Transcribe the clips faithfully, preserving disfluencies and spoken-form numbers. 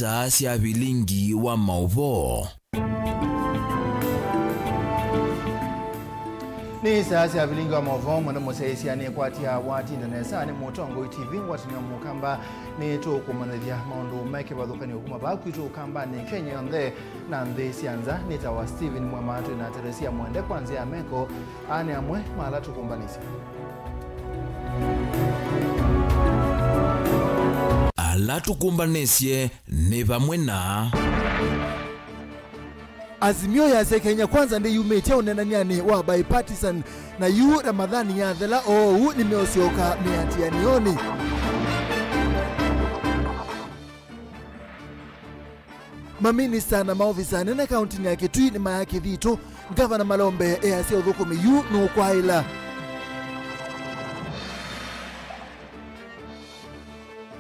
Saa sya vilingi wa maũvoo. Nĩ saa sya vilingi wa maũvoo, mwendwa mũsyaĩĩsya, nĩkwatya watinda nesa. Nĩ Mũtongoi T V, ngwatanĩo Mũkamba, nĩtũkũmanyĩthya maũndũ me kĩvathũkanyo kuma vaa kwitũ Ũkambanĩ, Kenya yonthe, na nthĩ sya nza. Nĩtawa Stephen Mwema, twĩ na Teresia Mwende kwa nzĩa ya meko. Aa nĩ amwe ma ala tũkũmbanĩsye. Ala tũkũmbanĩsye nĩ vamwe na. Azimio yasya Kenya Kwanza ndĩyumĩtye ũneenanĩanĩ wa bipartisan, na yu Ramadhani yathela oou nĩmeũsyoka mĩatĩanĩonĩ. Maminista na maovisa anene kauntinĩ ya Kitui nĩmaya kĩthitũ, ngavana Malombe easya ũthũkũmi yu nũkwaĩla.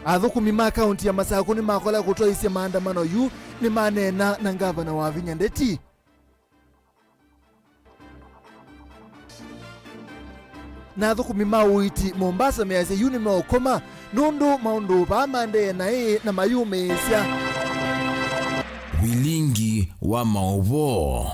Athũkũmi ma kaunti ya Masakũ nĩmakola kũtwaĩĩsya maandamano yu nĩmaneena na ngavana Wavinya Ndeti. Na athũkũmi ma ũiiti Mombasa measya yu nĩmeũkoma nũndũ maũndũ vaa maendee naĩ na mayumĩĩsya. Vilingi wa maũvoo.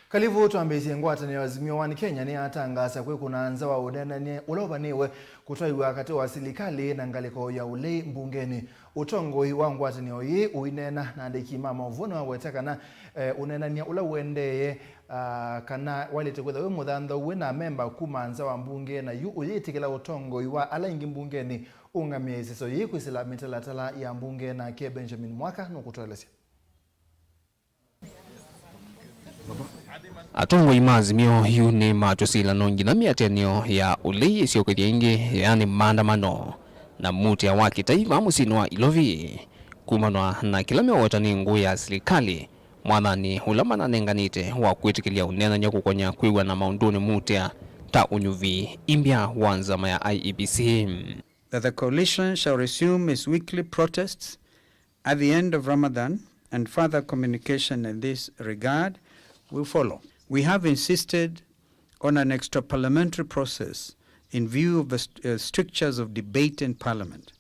Kalivu, twambĩĩsye. Ngwatanĩo ya Azimio One Kenya nĩyatangaasa kwĩkũna nza wa ũneenany'a ũla ũvanĩwe kũtwaiwa katĩ wa silikalĩ na ngalĩko ya ũlei mbungenĩ. Ũtongoi wa ngwatanĩo yĩĩ ũineena na andĩki ma maũvoo nĩwaweta kana, eh, ũneenany'a ũla ũendee, ah, kana waĩlĩte kwĩthĩwa wĩ mũthanthauw'e na amemba kuma nza wa mbunge, na yu ũyĩtĩkĩla ũtongoi wa ala aingĩ mbungenĩ ũũngamĩe ĩseso yĩĩ kwĩsĩla mĩtalatala ya mbunge. Nake Benjamin Mwaka nũkũtũelesya. Atongoi ma Azimio yu nĩmatw'e sila no nginya mĩatĩanĩo ya ũlei ĩsyokethye ĩngĩ, yaani maandamano, na mutea wa kĩtai vaa mũsyĩnĩ wa Ilovi. Kumanwa na kĩla meũweta nĩ ngũĩ ya silikalĩ, mwathanĩ ũla mananenganĩte wa kwĩtĩkĩlya ũneenany'a kũkonya kwĩw'ana maũndũnĩ mutea ta ũnyuvi imbya wa nzama ya I E B C. That the coalition shall resume its weekly protests at the end of Ramadan, and further communication in this regard will follow. We have insisted on an extra-parliamentary process in view of the st-, uh, strictures of debate in Parliament.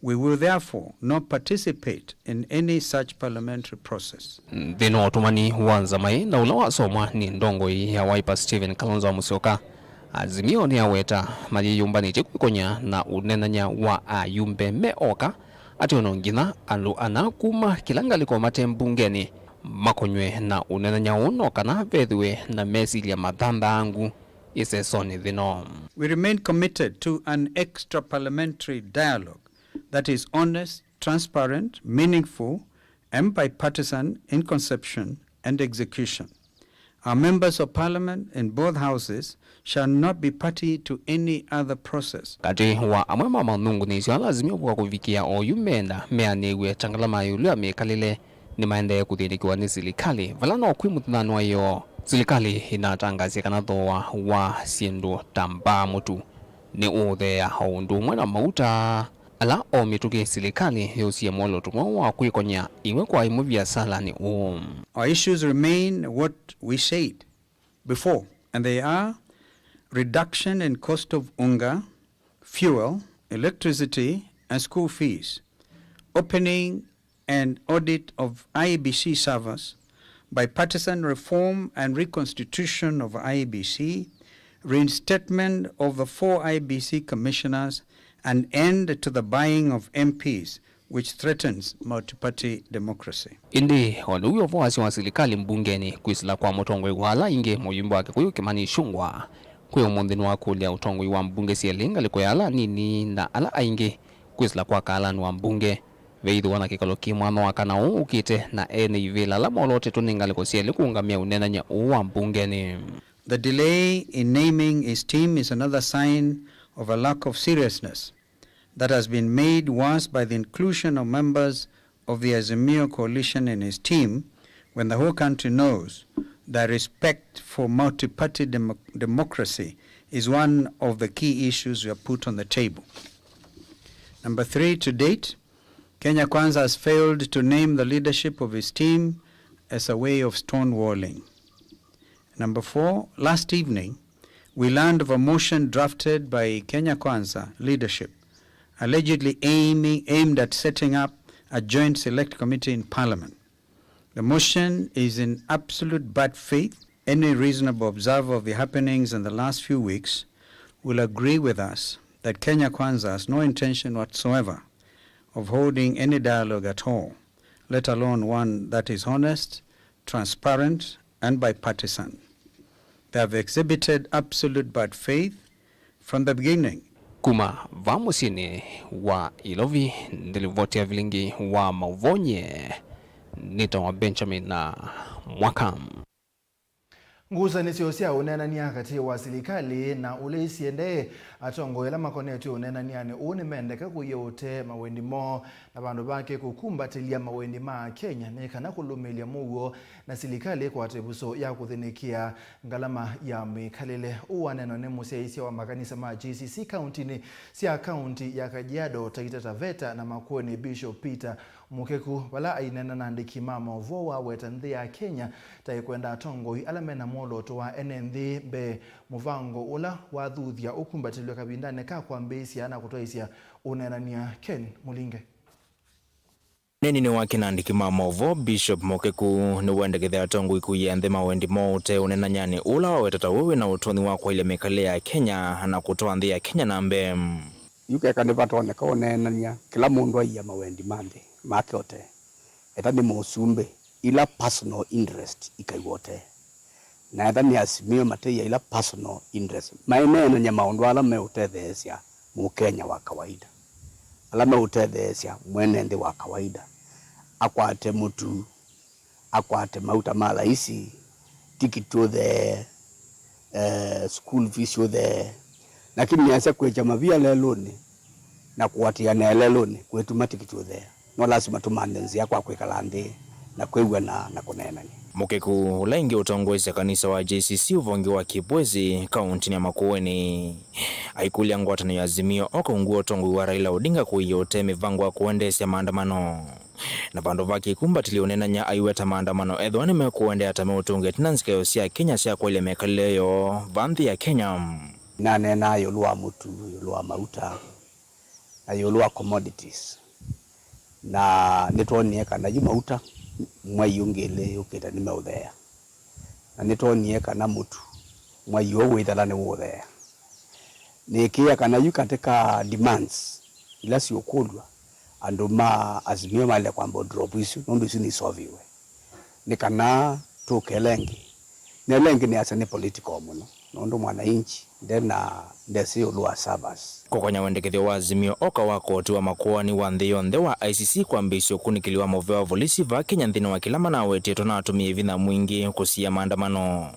We will therefore not participate in any such parliamentary process. Nthĩnĩ wa ũtũmani wa nzama ĩĩ na ũla wasomwa nĩ ndongoi ya Wiper Stephen Kalonzo Musyoka, Azimio nĩyaweta mayĩyũmbanĩtye kwĩkonya na ũneenany'a wa ayumbe me oka, atĩ o no nginya andũ ana kuma kĩla ngalĩko mate mbungenĩ makonywe na ũneenany'a ũũ no kana vethĩwe na mesilya mathangaangu ĩsesonĩ thĩno. We remain committed to an extra-parliamentary dialogue that is honest, transparent, meaningful, and bipartisan in conception and execution. Our members of parliament in both houses shall not be party to any other process. Katĩ wa amwe ma manungunĩsyo ala Azimio kwa kũvikĩa oyu meenda meanĩw'e ta ngalama ya ĩũlũ ya mĩkalĩle, nĩmaendee kũthĩnĩkĩwa nĩ silikalĩ, vala no kwĩ mũthenya wa ĩyoo silikalĩ ĩnatangaasya kana thooa wa syĩndũ ta mbaa, mũtu, nĩ ũũtheea o ũndũ ũmwe na mauta. Ala o mĩtũkĩ, silikalĩ yũsie mwolooto mweũ wa kwĩkonya ĩmwe kwa ĩmwe viasalanĩ ũũ. Our issues remain what we said before, and they are reduction in cost of unga, fuel, electricity, and school fees, opening and audit of I E B C servers, bipartisan reform and reconstitution of I E B C, reinstatement of the four I E B C commissioners, an end to the buying of M Ps, which threatens multi-party democracy. Ĩndĩ o na ũu ũvoo wasyo wa silikalĩ mbungenĩ, kwĩsĩla kwa mũtongoi wa ala aingĩ, mũyumbe wa Kĩkũyũ Kĩmani Ichung'wah, kwĩ ũmũnthĩ nĩwakũlya ũtongoi wa mbunge syelĩ, ngalĩko ya ala anini na ala aingĩ, kwĩsĩla kwa kaalani wa mbunge. Veithĩwa na kĩkalo kĩ mwanya wa kana ũũ ũkĩte, na ene ivĩla ala molootetwe nĩ ngalĩko syelĩ kũũngamĩa ũneenany'a ũũ wa mbungenĩ. The delay in naming his team is another sign of a lack of seriousness that has been made worse by the inclusion of members of the Azimio coalition in his team, when the whole country knows that respect for multi-party demo-, democracy is one of the key issues we have put on the table. Number three, to date, Kenya Kwanza has failed to name the leadership of his team as a way of stonewalling. Number four, last evening, we learned of a motion drafted by Kenya Kwanza leadership allegedly aiming, aimed at setting up a joint select committee in parliament. The motion is in absolute bad faith. Any reasonable observer of the happenings in the last few weeks will agree with us that Kenya Kwanza has no intention whatsoever of holding any dialogue at all, let alone one that is honest, transparent, and bipartisan. They have exhibited absolute bad faith from the beginning. Kuma va mũsyĩnĩ wa Ilovi, nĩ livoti ya vilingi wa mauvoo nyie nĩtawa Benjamin na Mwaka. Ngusanĩsyo sya ũneenany'a katĩ wa silikalĩ na ũlei siendee. Atongoi ala makonetw'e ũneenany'anĩ ũũ nĩmendeka kũia ũtee mawendi moo na vandũ vake kũkumbatĩlya mawendi ma Akenya nĩ kana kũlũmĩĩlya mũuo na silikalĩ ĩkwate ĩvuso ya kũthĩnĩkĩa ngalama ya mĩkalĩle. Ũũ waneenwa nĩ mũsyaĩĩsya wa makanisa ma J C C kauntinĩ sya kaunti ya Kajiado, Taita Taveta na Makueni, Bishop Peter Mũkekũ, vala aineena na andĩki ma maũvoo waweta nthĩ ya Kenya ta ĩkwenda atongoi ala mena mwolooto wa ene nthĩ mbee, mũvango ũla wathuthya ũkumbatĩlw'e kavindanĩ ka kwambĩĩsya na kũtwaĩsya ũneenany'a. Ken Mũlinge. Ũneeninĩ wake na andĩki ma maũvoo, Bishop Mũkekũ nĩwendekethya atongoi kũia nthĩ mawendi moo ũtee ũneenany'anĩ ũla waweta ta wĩ wĩna ũtonyi wa kwaĩlya mĩkalĩle ya Kenya na kũtwaa nthĩ ya Kenya na mbee. Yu keka nĩvatoneka ũneenany'a, kĩla mũndũ aia mawendi ma nthĩ make ũtee. Ethĩwa nĩ mũsumbĩ, ila personal interest ikaiwa ũtee. Na ethĩwa nĩ Azimio mateia ila personal interest, maineenany'a maũndũ ala meũtetheesya Mũkenya wa kawaida, ala meũtetheesya mwene nthĩ wa kawaida, akwate mũtu, akwate mauta ma laisi, tikiti ũthee, eh, school fees ũthee. Lakini nĩasya kwĩkya mavia lelũnĩ na kũatĩanĩa lelũnĩ kwĩtuma tikiti ũthee. No lasima tũmanthe nzĩa kwa kwĩkala nthĩ na kwĩw'ana na kũneenany'a. Mũkekũ, ũla ĩngĩ ũtongoesya kanisa wa J C C ũvonge wa Kibwezi, kauntinĩ ya Makueni, aikũlya ngwatanĩo ya Azimio oka ungu wa ũtongoi wa Raila Odinga kũia ũtee mĩvango ya kũendeesya maandamano. Na vandũ va kĩkumbatĩlyo ũneenany'a aiweta maandamano ethĩwa nĩmekũendeea ta meũtũnga ĩtina nzikaĩo sya Kenya sya kwaĩlya mĩkalĩle yoo va nthĩ ya Kenya. Naneenaa ĩũlũ wa mũtu, ĩũlũ wa mauta, na ĩũlũ wa commodities. Na nĩtwonie kana yu mauta mwei ũngĩ ĩlĩ yũkĩte nĩmeũtheea. Na nĩtwonie kana mũtu mwei ũũ wĩthala nĩwũũtheea. Nĩĩkĩĩa kana yu katĩ ka demands ila siũkũlw'a, andũ ma Azimio maĩle kwamba drop isu, nũndũ isu nisoviwe. Nĩ kana tũke ĩla ĩngĩ. Na ĩla ĩngĩ nĩasya nĩ political mũno, nũndũ mwananchi ndena, ndesĩ ĩũlũ wa servers. Kũkonya wendekethyo wa Azimio oka wa koti wa makoani wa nthĩ yonthe wa I C C kwambĩĩsya ũkunĩkĩli wa mũvea wa volisi va Kenya nthĩnĩ wa kĩla manawetie tũnatũmĩe vinya mwingĩ kũsiĩa maandamano.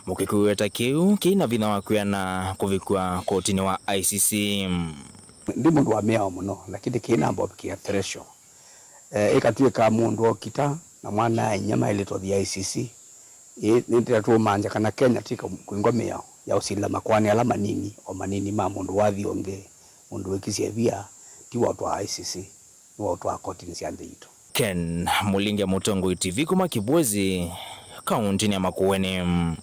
Mũkekũ wĩweta kĩu kĩi na vinya wa kwĩana kũvikw'a kotinĩ wa I C C. Ndi mũndũ wa mĩao mũno, lakini kĩi namba ũvikĩa threshold. Eh, ĩkatw'ĩka mũndũ okita na mwana-a-inyia maĩlĩte ũthi I C C. Ĩĩ, nĩtũũmantha kana Kenya ti kũingwa mĩao ya ũsilĩla makoani ala manini o manini ma mũndũ wathi ũngĩ, mũndũ wĩkisye ĩvia, ti wa ũtwaa I C C, nĩ wa ũtwaa kotinĩ sya nthĩ yitũ. Ken Mũlinge, Mũtongoi T V kuma Kibwezi, kauntinĩ ya Makueni.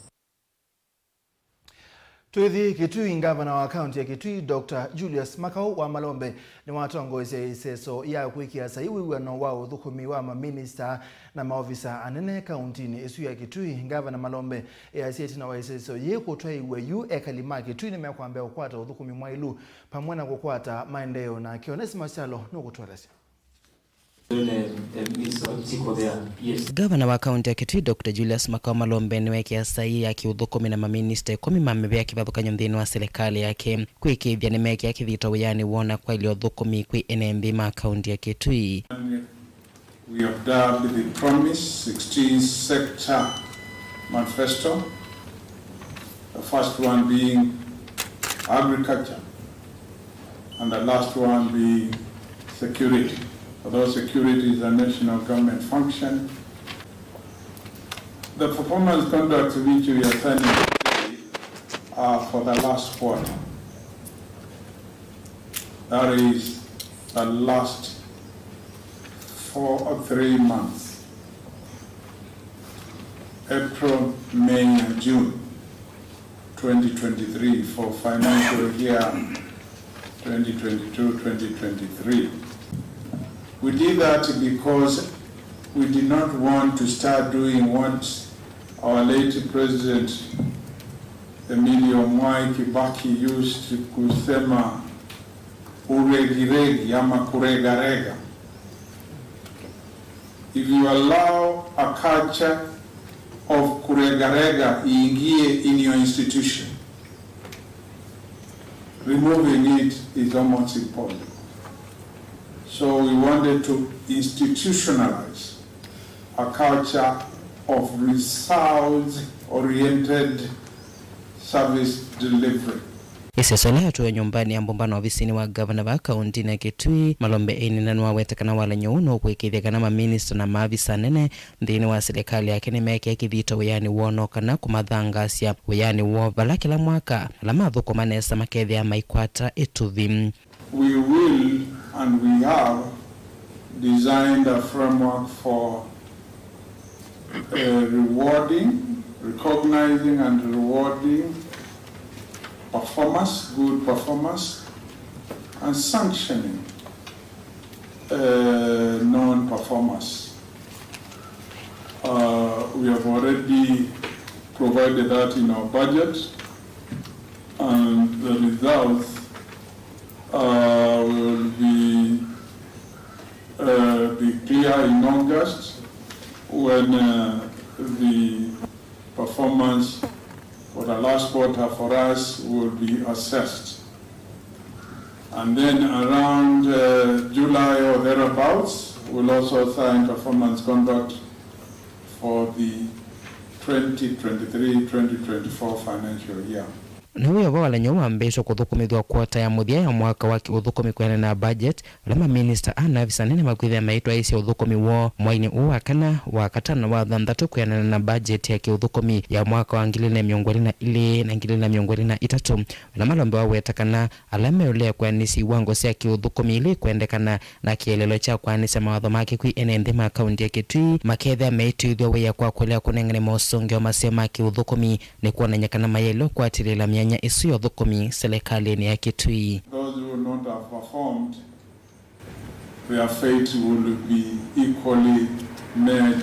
Twĩthi Kitui, ngavana wa kaunti ya Kitui, Doctor Julius Makau wa Malombe, nĩwatongoesye ĩseso ya kwĩkĩa saii wĩw'ano wa ũthũkũmi wa maminista na maovisa anene kauntinĩ ĩsu ya Kitui. Ngavana Malombe easya ĩtina wa ĩseso yĩĩ kũtwaĩw'a yu, ekali ma Kitui nĩmekwambĩa kũkwata ũthũkũmi mwaĩlu vamwe na kũkwata maendeeo. Nake Onesmus Kyalo nũkũtũelesya. Ngavana wa kaunti ya Kitui, Doctor Julius Makau Malombe, nĩweekĩa saii ya kĩũthũkũmi na maminista ĩkũmi ma mĩvĩa kĩvathũkany'o nthĩnĩ wa silikalĩ yake, kũĩkĩĩthya nĩmeekĩa kĩthito wĩanĩ woo na kwaĩlya ũthũkũmi kwĩ ene nthĩ ma kaunti ya Kitui. We have dubbed the Promise sixteen Sector Manifesto, the first one being agriculture, and the last one being security. Although security is a national government function, the performance contracts which we are signing today are for the last quarter. That is the last four or three months, April, May, and June twenty twenty-three, for financial year twenty twenty-two, twenty twenty-three. We did that because we did not want to start doing what our late President Emilio Mwai Kibaki used to kusema, uregiregi ama kuregarega. If you allow a culture of kuregarega iingie in your institution, removing it is almost impossible. So we wanted to institutionalize a culture of results-oriented service delivery. Ĩseso ĩla yatũiwe nyũmbanĩ ya mbũmbano ovisinĩ wa ngavana va kaũntinĩ ya Kitui, Malombe Eini nĩwaweta kana walany'o ũũ nũkwĩkĩĩthya kana maminista na maavisa anene nthĩnĩ wa silikalĩ yake nĩmekĩa kĩthito wĩanĩ woo, no kana kũmathangaasya wĩanĩ woo, vala kĩla mwaka ala mathũkũma nesa makethĩawa maikwata ĩtuvi. We will and we have designed a framework for uh, rewarding, recognizing and rewarding performers, good performers, and sanctioning uh, non-performers. Uh, we have already provided that in our budget, and the results uh, will be uh, be clear in August when uh, the performance for the last quarter for us will be assessed. And then around uh, July or thereabouts, we'll also sign performance contract for the twenty twenty-three twenty twenty-four financial year. Nĩ wĩa ũva walany'o wambĩĩswe kũthũkũmĩthw'a kwota ya mũthya ya mwaka wa kĩũthũkũmi kwĩanana na budget, vala maminista na avisa anene makwĩthĩa maitwaĩĩsya ũthũkũmi woo mweinĩ ũũ wa kana, wa katano, wa thanthatũ kwĩanana na budget ya kĩũthũkũmi ya mwaka wa ngili ilĩ na mĩongo ĩlĩ na ilĩ na ngili ilĩ na mĩongo ĩlĩ na itatũ, vala Malombe waweta kana ala meũlea kũanĩsya iwango sya kĩũthũkũmi ila ikwendekana na kĩeleelo kya kũanĩsya mawatho ma kĩkw'ũ ene nthĩ ma kaũnti ya Kitui makethĩa meĩtĩĩthw'a wĩa kwa kũlea kũnengane mosũngĩo maseo ma kĩũthũkũmi nĩ kwonany'a kana mayaĩle kũatĩlĩĩla myanya ĩsu ya ũthũkũmi silikalĩnĩ ya Kitui. Those who will not have performed, their fate will be equally made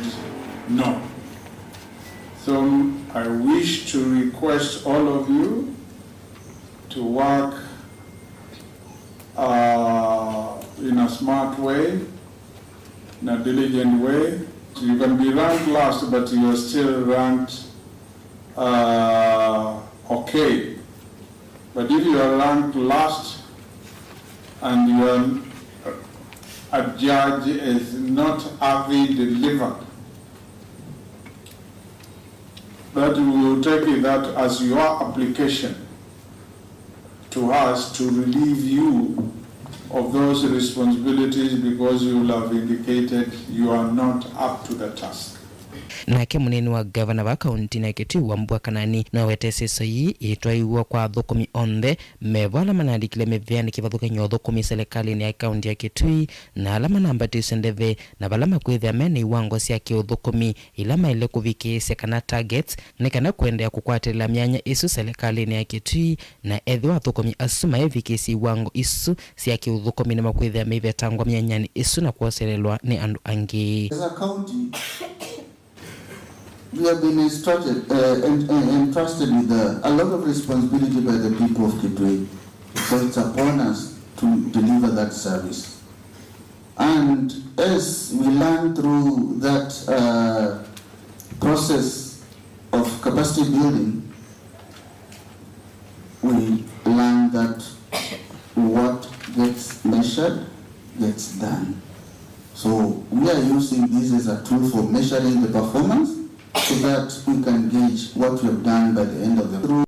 known. So I wish to request all of you to work uh, in a smart way, in a diligent way. You can be ranked last, but you are still ranked uh, okay. But if you are ranked last and you are a judge is not having delivered, that we will take it that as your application to us to relieve you of those responsibilities because you will have indicated you are not up to the task. Nake mũneeni wa ngavana va kaũntinĩ ya Kitui, Wambua Kanani, nĩwawetete ĩseso yĩĩ yĩtwaĩwe kwa athũkũmi onthe me vo ala manalikile mĩvĩanĩ kĩvathũkany'o ũthũkũmi silikalĩnĩ ya kaũnti ya Kitui na ala manambatĩsye ndeve na vala makwĩthĩa me na iwango sya kĩũthũkũmi ila maĩle kũvikĩĩsya kana targets nĩ kana kũendeea kũkwatĩlĩla myanya ĩsu silikalĩnĩ ya Kitui, na ethĩwa athũkũmi asu maĩvikĩĩsya iwango isu sya kĩũthũkũmi nĩmakwĩthĩa maivetangwa myanyanĩ ĩsu na kwoselelwa nĩ andũ angĩ. As a county, we have been instructed, uh, en- en- entrusted with uh, a lot of responsibility by the people of Kitui. So it's upon us to deliver that service. And as we learn through that uh, process of capacity building, we learn that what gets measured gets done. So we are using this as a tool for measuring the performance so that we can gauge what we have done by the end of the through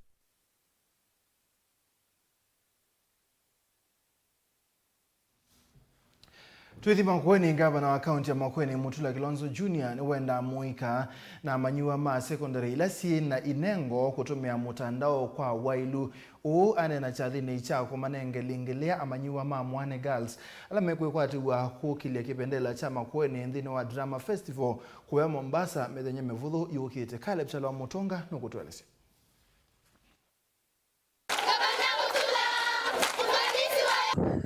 Twĩthi Makueni, ngavana wa kaunti ya Makueni, Mutula Kilonzo Junior, nĩwendaa mũika na amanyĩw'a ma sekondalĩ ila syĩ na inengo kũtũmĩa mũtandao kwa waĩlu. Ũũ aneena kyathĩnĩ kya kũmanenga ĩlĩngĩ lĩa amanyĩw'a ma Mwane Girls ala mekwĩkwatĩw'a kũkĩlya kĩvendela kya Makueni nthĩnĩ wa Drama Festival kũya Mombasa mĩthenya mĩvũthũ yũkĩte. Caleb Kyalo wa Mũtonga nũkũtũelesya.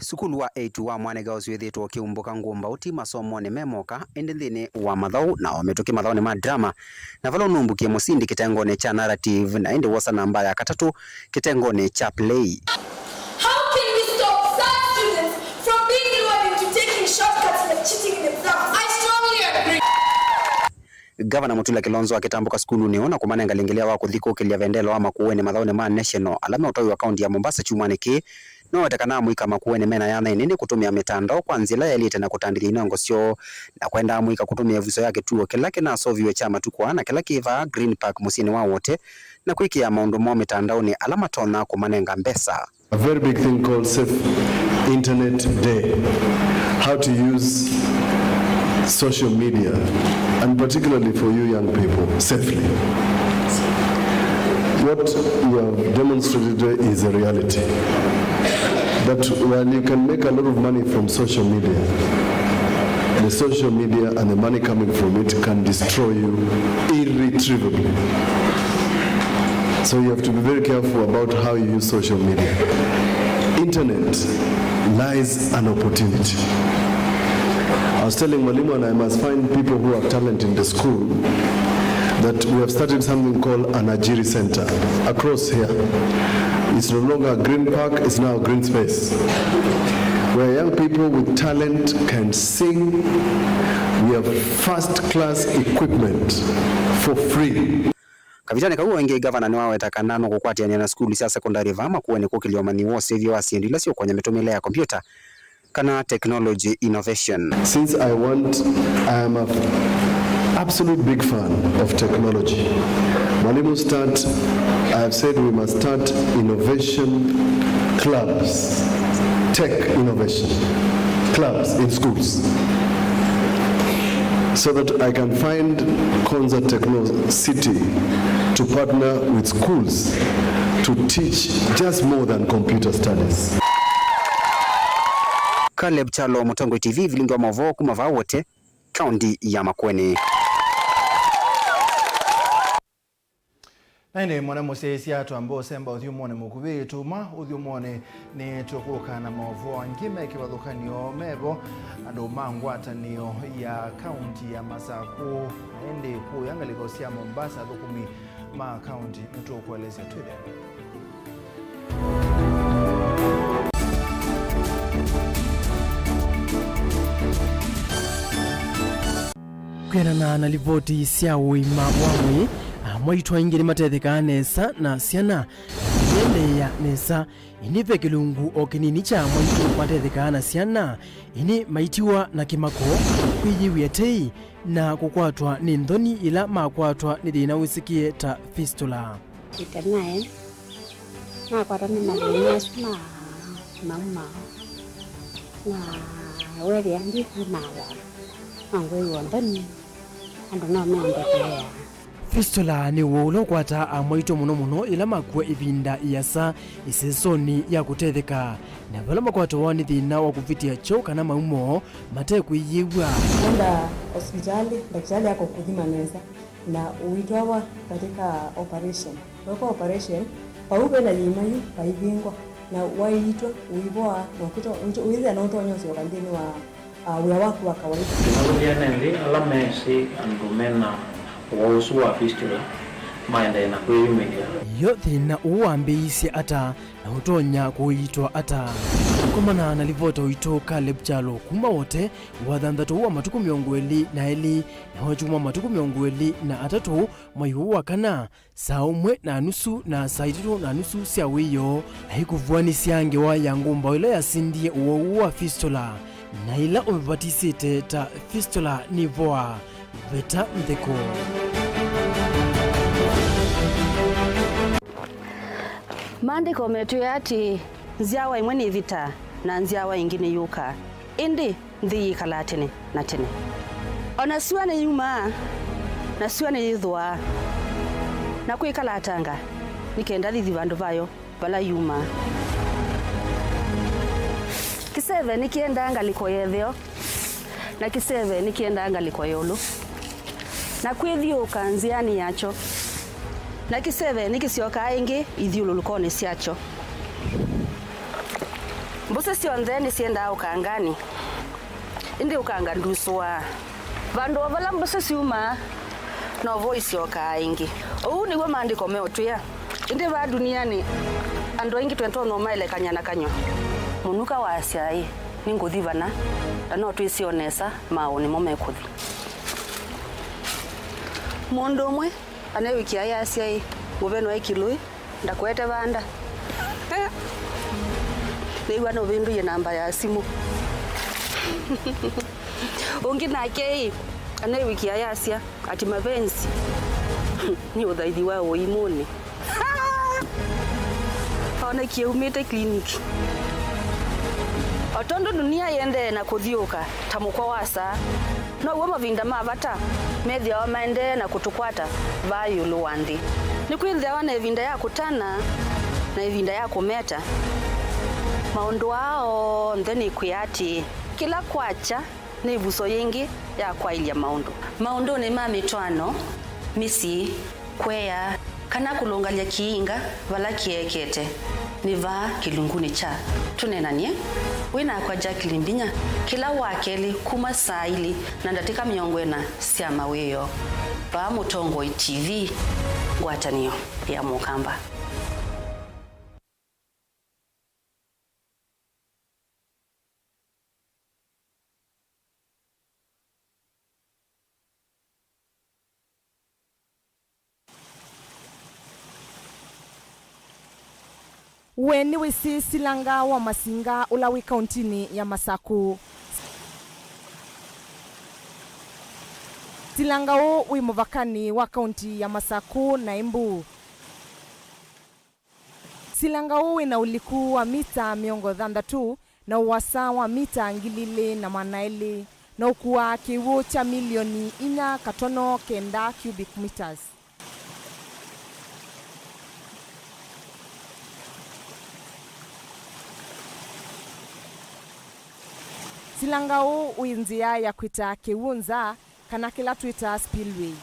Sukulu wa eight wa mwanake ũsu wĩthĩĩtwe ũkĩumbũka ngũmbaũ ti masomonĩ me moka, ĩndĩ nthĩnĩ wa mathaũ na o mĩtũkĩ mathaũnĩ ma drama, na vala ũnũmbũkie mũsindi kĩtengonĩ kya narrative, na ĩndĩ wosa namba ya katatũ kĩtengonĩ kya play. How can we stop such students from being lured into taking shortcuts like cheating in exams? I strongly agree. Gavana Mutula Kilonzo akĩtambũka sukulunĩ ũũ na kũmanenga lĩngĩlĩa wa kũthi kũkĩlya vendela wa Makueni mathaũnĩ ma National ala me ũtoi wa kaunti ya Mombasa kyumwanĩ kĩĩ, nowete kana amũika Makueni mena yanya ĩnini kũtũmĩa mĩtandao kwa nzĩa ĩla yaĩlĩte na kũtandĩthya inongo syoo, na kwenda amũika kũtũmĩa ĩvuso ya kĩtuo kĩla kĩnasoviw'e kya matukũ aa na kĩla kĩ vaa Green Park mũsyĩnĩ wa Wote, na kwĩkĩa maũndũ moo mĩtandaonĩ ala matonya kũmanenga mbesa. A very big thing called Safe Internet Day. How to use social media, and particularly for you young people, safely. What you have demonstrated today is a reality. That while you can make a lot of money from social media, the social media and the money coming from it can destroy you irretrievably. So you have to be very careful about how you use social media. Internet lies an opportunity. I was telling Mwalimu, and I must find people who have talent in the school, that we have started something called an Ajiri Center across here. It's no longer a green park, it's now a green space where young people with talent can sing. We have first class equipment for free. Kavitanĩ kau o ĩngĩ, gavana nĩwaweta kana nũkũkwatĩanĩa na sukulu sya sekondalĩ vaa Makueni kũkĩlya ũmanyi wa ũseũvyo wa syĩndũ ila syũkwany'a mĩtũmĩle ya kombyũta kana technology innovation. Since I want, I am a absolute big fan of technology. Mwalimu, start, I have said we must start innovation clubs, tech innovation clubs in schools, so that I can find Konza Techno City to partner with schools to teach just more than computer studies. Caleb Kyalo, Mũtongoi T V, vilingi wa maũvoo kuma vaa Wote, kaunti ya Makueni. Na ĩndĩ mwana mũsyaĩĩsya twamba ũsemba ũthyũmũonĩ mũkuvĩ, tuma ũthyũmũonĩ nĩ tũkũka na maũvoo angĩ me kĩvathũkany'o mevo andũ ma ngwatanĩo ya kaunti ya Masakũ, na ĩndĩ kũya ngalĩko sya Mombasa, athũkũmi ma kaunti nĩtũkũelesya twĩthĩane. Kwĩanana na livoti sya ũima wa mwĩĩ, amwaitũ aingĩ nĩmatethekaa nesa na syana iendeea nesa. Ĩndĩ ve kĩlungu o kĩnini kya amwaitũ matethekaa na syana, ĩndĩ maitiwa na kĩmako, kwĩyĩw'a tei, na kũkwatwa nĩ nthoni yĩla makwatwa nĩ thĩna wĩsĩkĩe ta fistula. Ĩtanaĩ nakwatwa nĩ mathĩna asu ma mauma, na weethĩa ndikwĩmawa, na ngwĩw'a nthoni, andũ no meambe kũea. Fistula nĩ ũwau ũla ũkwataa amwaitũ mũno mũno yĩla makua ĩvinda ĩasa ĩsesonĩ ya kũtetheka, na vala makwatawa nĩ thĩna wa kũvĩtĩa kyoo kana maumo mate kwĩyĩw'a. Nenda hospitali, ndakitali akakũthima nesa na ũitwawa katika operation. Wekwa operation, vau vena yĩima yu vaivingwa, na waiitwa ũivoa na ũkĩto-, ũito-, ũithĩa na ũtonya ũsyoka nthĩnĩ wa, ah, wĩa waku wa kawaida. Tũmavũthya nĩ nthĩ ala meesĩ andũ mena ũwau ũsu wa fistula maendee na kwĩyumĩlya. Yo thĩna ũũ wambĩĩisye ata, na ũtonya kũiitwa ata? Kũkomana na livota witũ Caleb Kyalo kuma Wote, wathanthatũ wa matukũ mĩongo ĩlĩ na elĩ, na wakyumwa matukũ mĩongo ĩlĩ na atatũ, mwai ũũ wa kana, saa ũmwe na nusu na saa itatũ na nusu sya wĩoo, aikũvuanĩsya ngewa ya ngũmbaũ ĩla yasindie ũwau ũũ wa fistula, na ĩla ũmĩvatisĩte ta fistula nĩvoa. Veta nthĩko. Maandĩko metwĩe atĩĩ, nzyawa ĩmwe nĩvĩtaa, na nzyawa ĩngĩ nĩyũkaa, ĩndĩ nthĩ yĩkalaa tene na tene. O na syũa nĩyumaa, na syũa nĩyĩthũaa, na kwĩkalatanga nĩ kenda yĩthi vandũ vayo vala yumaa. Kĩseve nĩkĩendaa ngalĩko ya ĩtheo, na kĩseve nĩkĩendaa ngalĩko ya ĩũlũ, na kwĩthyũũka nzĩanĩ yakyo, na kĩseve nĩkĩsyokaa ĩngĩ ithyũlũlũkonĩ syakyo. Mbũsĩ syonthe nĩsyendaa ũkanganĩ, ĩndĩ ũkanga ndusũaa. Vandũ o vala mbũsĩ syumaa, novo isyokaa ĩngĩ. Ũu nĩw'o Maandĩko meũtwĩa. Ĩndĩ vaa ndunianĩ, andũ aingĩ twendwa no maelekany'a na kanyw'a. Mũnuka waasya, "Ĩ, nĩngũthi vana, na no twĩsĩ o nesa maaũ nĩmo mekũthi." Mũndũ ũmwe aneewĩkĩa ayasya, "Ĩ, mũveno e kĩlũĩ, ndakũete vanda." Nĩw'a nũvĩndũie namba ya simũ. Ũngĩ nake-ĩ, aneewĩkĩa ayasya, ati mapenzi nĩ ũthaithi wa ũimũnĩ. Onekie umĩte clinic. O tondũ dunia yĩendee na kũthiũũka ta mũkwa wa saa, now'o mavinda ma vata methĩawa maendee na kũtũkwata vaa ĩũlũ wa nthĩ. Nĩkwĩthĩawa na ĩvinda ya kũtana na ĩvinda ya kũmeta. Maũndũ aa onthe nĩkwĩa atĩĩ, kĩla kwakya nĩ ĩvuso yĩngĩ ya kwaĩlya maũndũ. Maũndũnĩ ma mĩtwaano, mĩsyĩ, kũea, kana kũlũngalya kĩinga vala kĩekete, nĩ vaa kĩlungunĩ kya Tũneenany'e wĩ nakwa Jacqueline Mbinya kĩla wa kelĩ kuma saa ilĩ na ndatĩka mĩongo ĩna sya mawĩoo, vaa Mũtongoi T V, ngwatanĩo ya Mũkamba. We nĩwĩsĩ Silanga wa Masinga ũla wĩ kauntinĩ ya Masakũ? Silanga ũũ wĩ mũvakanĩ wa kaunti ya Masakũ na Embu. Silanga ũũ wĩ na ũliku wa mita mĩongo thanthatũ na ũasa wa mita ngili ilĩ na maana elĩ, na ũkuaa kĩw'ũ kya milioni inya katono kenda cubic meters. Silanga ũũ wĩ nzĩa ya kwĩta kĩw'ũ nza, kana kĩla twĩtaa spillway.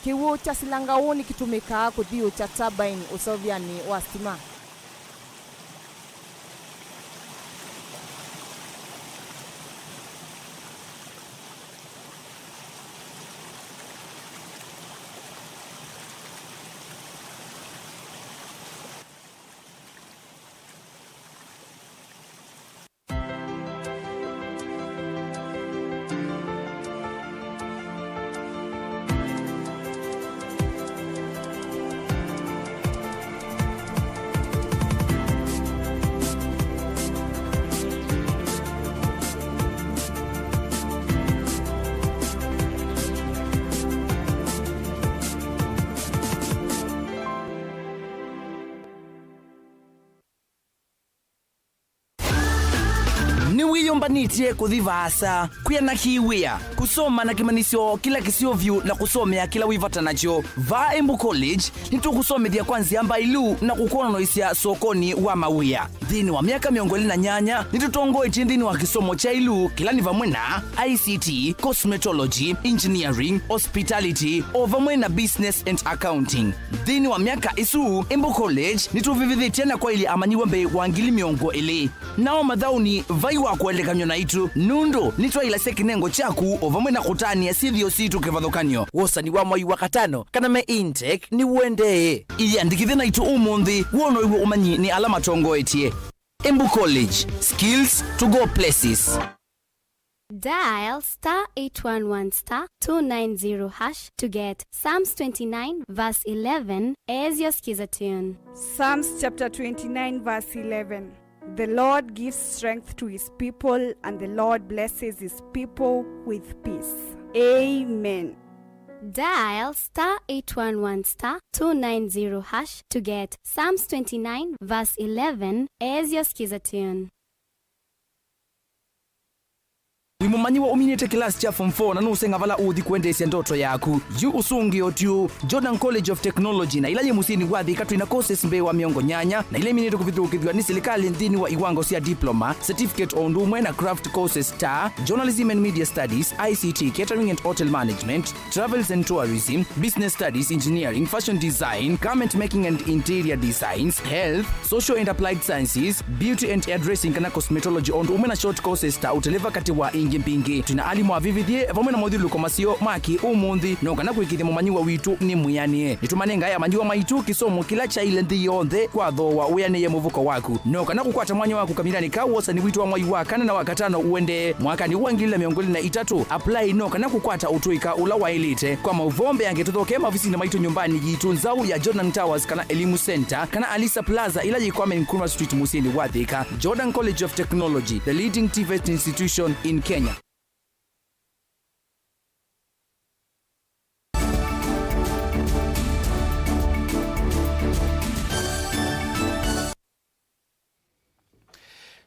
Kĩw'ũ kya Silanga ũũ nĩkĩtũmĩkaa kũthiũũkya turbine ũseũvyanĩ wa sitima. Nĩwĩyũmbanĩtye kũthi vaasa, kwĩana kĩw'ĩa, kũsoma na kĩmanyĩsyo kĩla kĩseo vyũ, na kũsomea kĩla wĩ vata nakyo? Vaa Embu College, nĩtũkũsomethya kwa nzĩa mbailu na kũkwonanĩsya sokonĩ wa mawĩa. Nthĩnĩ wa myaka mĩongo ĩlĩ na nyanya, nĩtũtongoetye nthĩnĩ wa kĩsomo kya ĩlu, kĩla nĩ vamwe na I C T, cosmetology, engineering, hospitality, o vamwe na business and accounting. Nthĩnĩ wa myaka ĩsu, Embu College nĩtũvĩvĩthĩtye na kwaĩlya amanyĩw'a mbee wa ngili mĩongo ĩlĩ. Nao mathaũnĩ vai wa kũelekanw'a naitũ, nũndũ nĩtwaĩlasya kĩnengo kyaku o vamwe na kũtanĩa syĩthĩo sitũ kĩvathũkany'o. Wosani wa mwai wa katano kana me intake nĩũendee. Ĩyĩandĩkĩthye naitũ ũmũnthĩ, wonow'e ũmanyi nĩ ala matongoetye. Embu College, skills to go places. Dial star eight one one star two nine zero hash to get Psalms twenty-nine verse eleven as your skiza tune. Psalms chapter twenty-nine verse eleven. The Lord gives strength to his people, and the Lord blesses his people with peace. Amen. Dial star eight one one star two nine zero hash to get Psalms twenty-nine verse eleven as your skiza tune. Wĩ mũmanyĩw'a ũminĩte kĩlasi kya form four na nũũseng'a vala ũũthi kũendeesya ndoto yaku? Yu ũsũngĩo tyu. Jordan College of Technology, na ĩla yĩ mũsyĩnĩ wa Thika, twĩ na courses mbee wa mĩongo nyanya, na ila iminĩtwe kũvithũkĩthw'a nĩ silikalĩ nthĩnĩ wa iwango sya diploma, certificate, o ũndũ ũmwe na craft courses ta Journalism and Media Studies, I C T, Catering and Hotel Management, Travels and Tourism, Business Studies, Engineering, Fashion Design, Garment Making and Interior Designs, Health, Social and Applied Sciences, Beauty and Hairdressing kana Cosmetology, o ũndũ ũmwe na short courses ta ũteleva, katĩ wa ingĩ mbingĩ. Twĩ na alimũ avĩvĩthye vamwe na mothyũlũlũko maseo ma kĩ-ũmũnthĩ, no kana kũĩkĩĩthya mũmanyĩw'a witũ nĩ mwĩanĩe. Nĩtũmanengae amanyĩw'a maitũ kĩsomo kĩla kyaĩle nthĩ yonthe kwa thooa wĩanĩe mũvuko waku. No kana kũkwata mwanya waku kamĩlanĩ ka wosani witũ wa mwai wa kana na wa katano ũendee mwakanĩ wa ngili ilĩ na mĩongo ĩlĩ na itatũ, apply no kana kũkwata ũtũĩka ũla waĩlĩte. Kwa maũvoo mbeange, tũthokee maovisinĩ maitũ nyũmbanĩ yitũ nzaũ ya Jordan Towers kana Elimu Center kana Alisa Plaza, ĩla yĩ Kwame Nkrumah Street, mũsyĩnĩ wa Thika. Jordan College of Technology, the leading TVET institution in Kenya.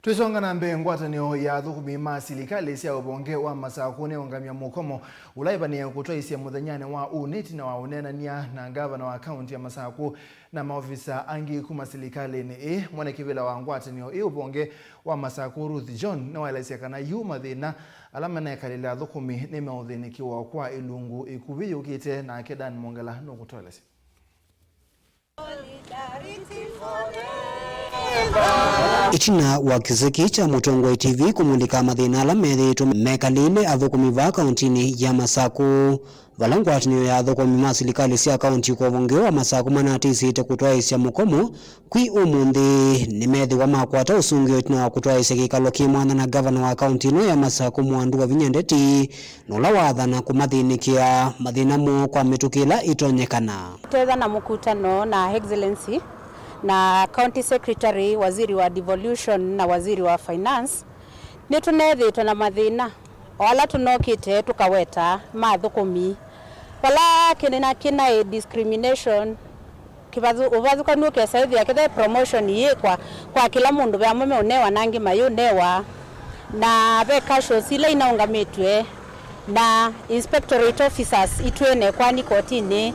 Twĩsonga na mbee, ngwatanĩo ya athũkũmi ma silikalĩ sya ũvonge wa Masakũ nĩũngamya mũkomo ũla ĩvanĩe kũtwaĩsya mũthenyanĩ wa ũnĩ ĩtina wa ũneenany'a na ngavana wa kaunti ya Masakũ na maovisa angĩ kuma silikalĩnĩ ĩĩ. Mwene kĩvĩla wa ngwatanĩo ĩ ũvonge wa Masakũ, Ruth John, nĩwaelesya kana yu mathĩna ala manekalĩle athũkũmi nĩmeũthĩnĩkĩwa kwa ĩlungu ĩkuvĩ yũkĩte, nake Dan Mwongela nũkũtũelesya. Ĩtina wa kĩseki kya Mũtongoi T V kũmulĩka mathĩna ala methĩĩtwe mekalĩle athũkũmi vaa kauntinĩ ya Masakũ, vala ngwatanĩo ya athũkũmi ma silikalĩ sya kaunti kwa ũvonge wa Masakũ manatĩsĩte kũtwaĩsya mũkomo kwĩ ũmũnthĩ, nĩmethĩwa makwata ũsũngĩo ĩtina wa kũtwaĩsya kĩkalo kĩ mwanya na ngavana wa kaunti ĩno ya Masakũ, Mwandu Wavinya Ndeti, na ũla waathana kũmathĩnĩkĩa mathĩna moo kwa mĩtũkĩ ĩla ĩtonyekana. Twetha na mũkutano na Excellency na County Secretary, Waziri wa Devolution na Waziri wa Finance, nĩtũneethĩĩtwe na mathĩna o ala tũnokĩte tũkaweta ma athũkũmi. Vala kĩna kĩnaĩ discrimination, kĩvathũ-, ũvathũkanu ũkesa ĩthĩa kĩthe promotion yĩkwa kwa kĩla mũndũ, ve amwe meũnewa na angĩ mayũnewa, na ve casuals ila inaũngamĩtw'e na inspectorate officers itwĩe na ĩkoani kotinĩ,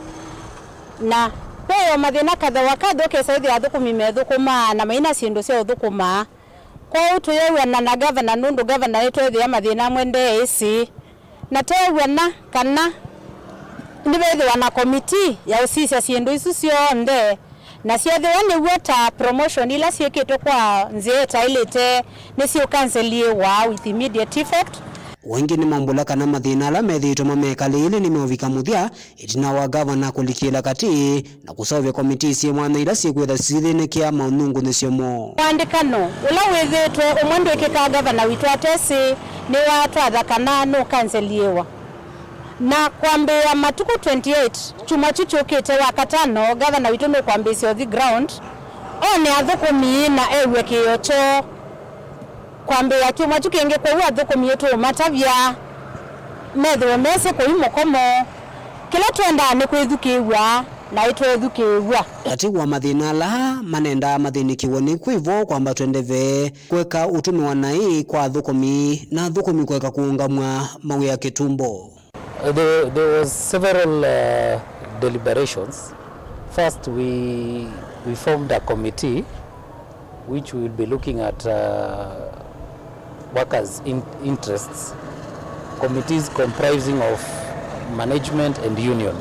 na ve o mathĩna kadha wa kadha ũkesa ĩthĩa athũkũmi methũkũmaa na maina syĩndũ sya ũthũkũmaa. Kwoou tũyew'ana na gavana, nũndũ gavana nĩtweethĩa mathĩna amwe ndeĩsĩ, na teew'ana kana nĩvethĩwa na komitii ya ũsisya syĩndũ isu syonthe, na syethĩwa nĩ w'o ta promotion ila syĩkĩtwe kwa nzĩa ĩtaĩlĩte nĩsyĩũkanselĩĩwa with immediate effect. O ĩngĩ nĩmaumbũla kana mathĩna ala methĩĩtwe mamekalĩĩle nĩmeũvika mũthya ĩtina wa gavana kũlikĩla katĩ na kũseũvya komitii syĩ mwanya ila syĩkwĩtha syĩthĩnĩkĩa maũnyungunyĩsyo moo. Mũandĩkano ũla wĩthĩĩtwe ũmwe ndwĩkĩkaa gavana witũ atesĩ nĩwatwatha kana nũkanselĩĩwa. Na kwambĩĩa matukũ twenty-eight, kyumwa kyu kyũkĩte wa katano, gavana witũ nũkwambĩĩsya ũthi ground, one athũkũmi na ew'e kĩĩo kyoo. Kwambĩĩa kyumwa kyu kĩngĩ, kwoou athũkũmi tũũmatavya methĩwe mesĩ kũi mũkomo. Kĩla twendaa nĩ kwĩthukĩĩw'a, na ĩtweethukĩĩw'a. Katĩ wa mathĩna ala manendaa mathĩnĩkĩwe nĩ kwĩvo kwambatwe ndeve, kũeka ũtũmĩwa naĩ kwa athũkũmi, na athũkũmi kũeka kũũngamw'a mawĩa kĩtumbo. There, there was several, uh, deliberations. First, we, we formed a committee which will be looking at, uh, workers' in-, interests, committees comprising of management and union,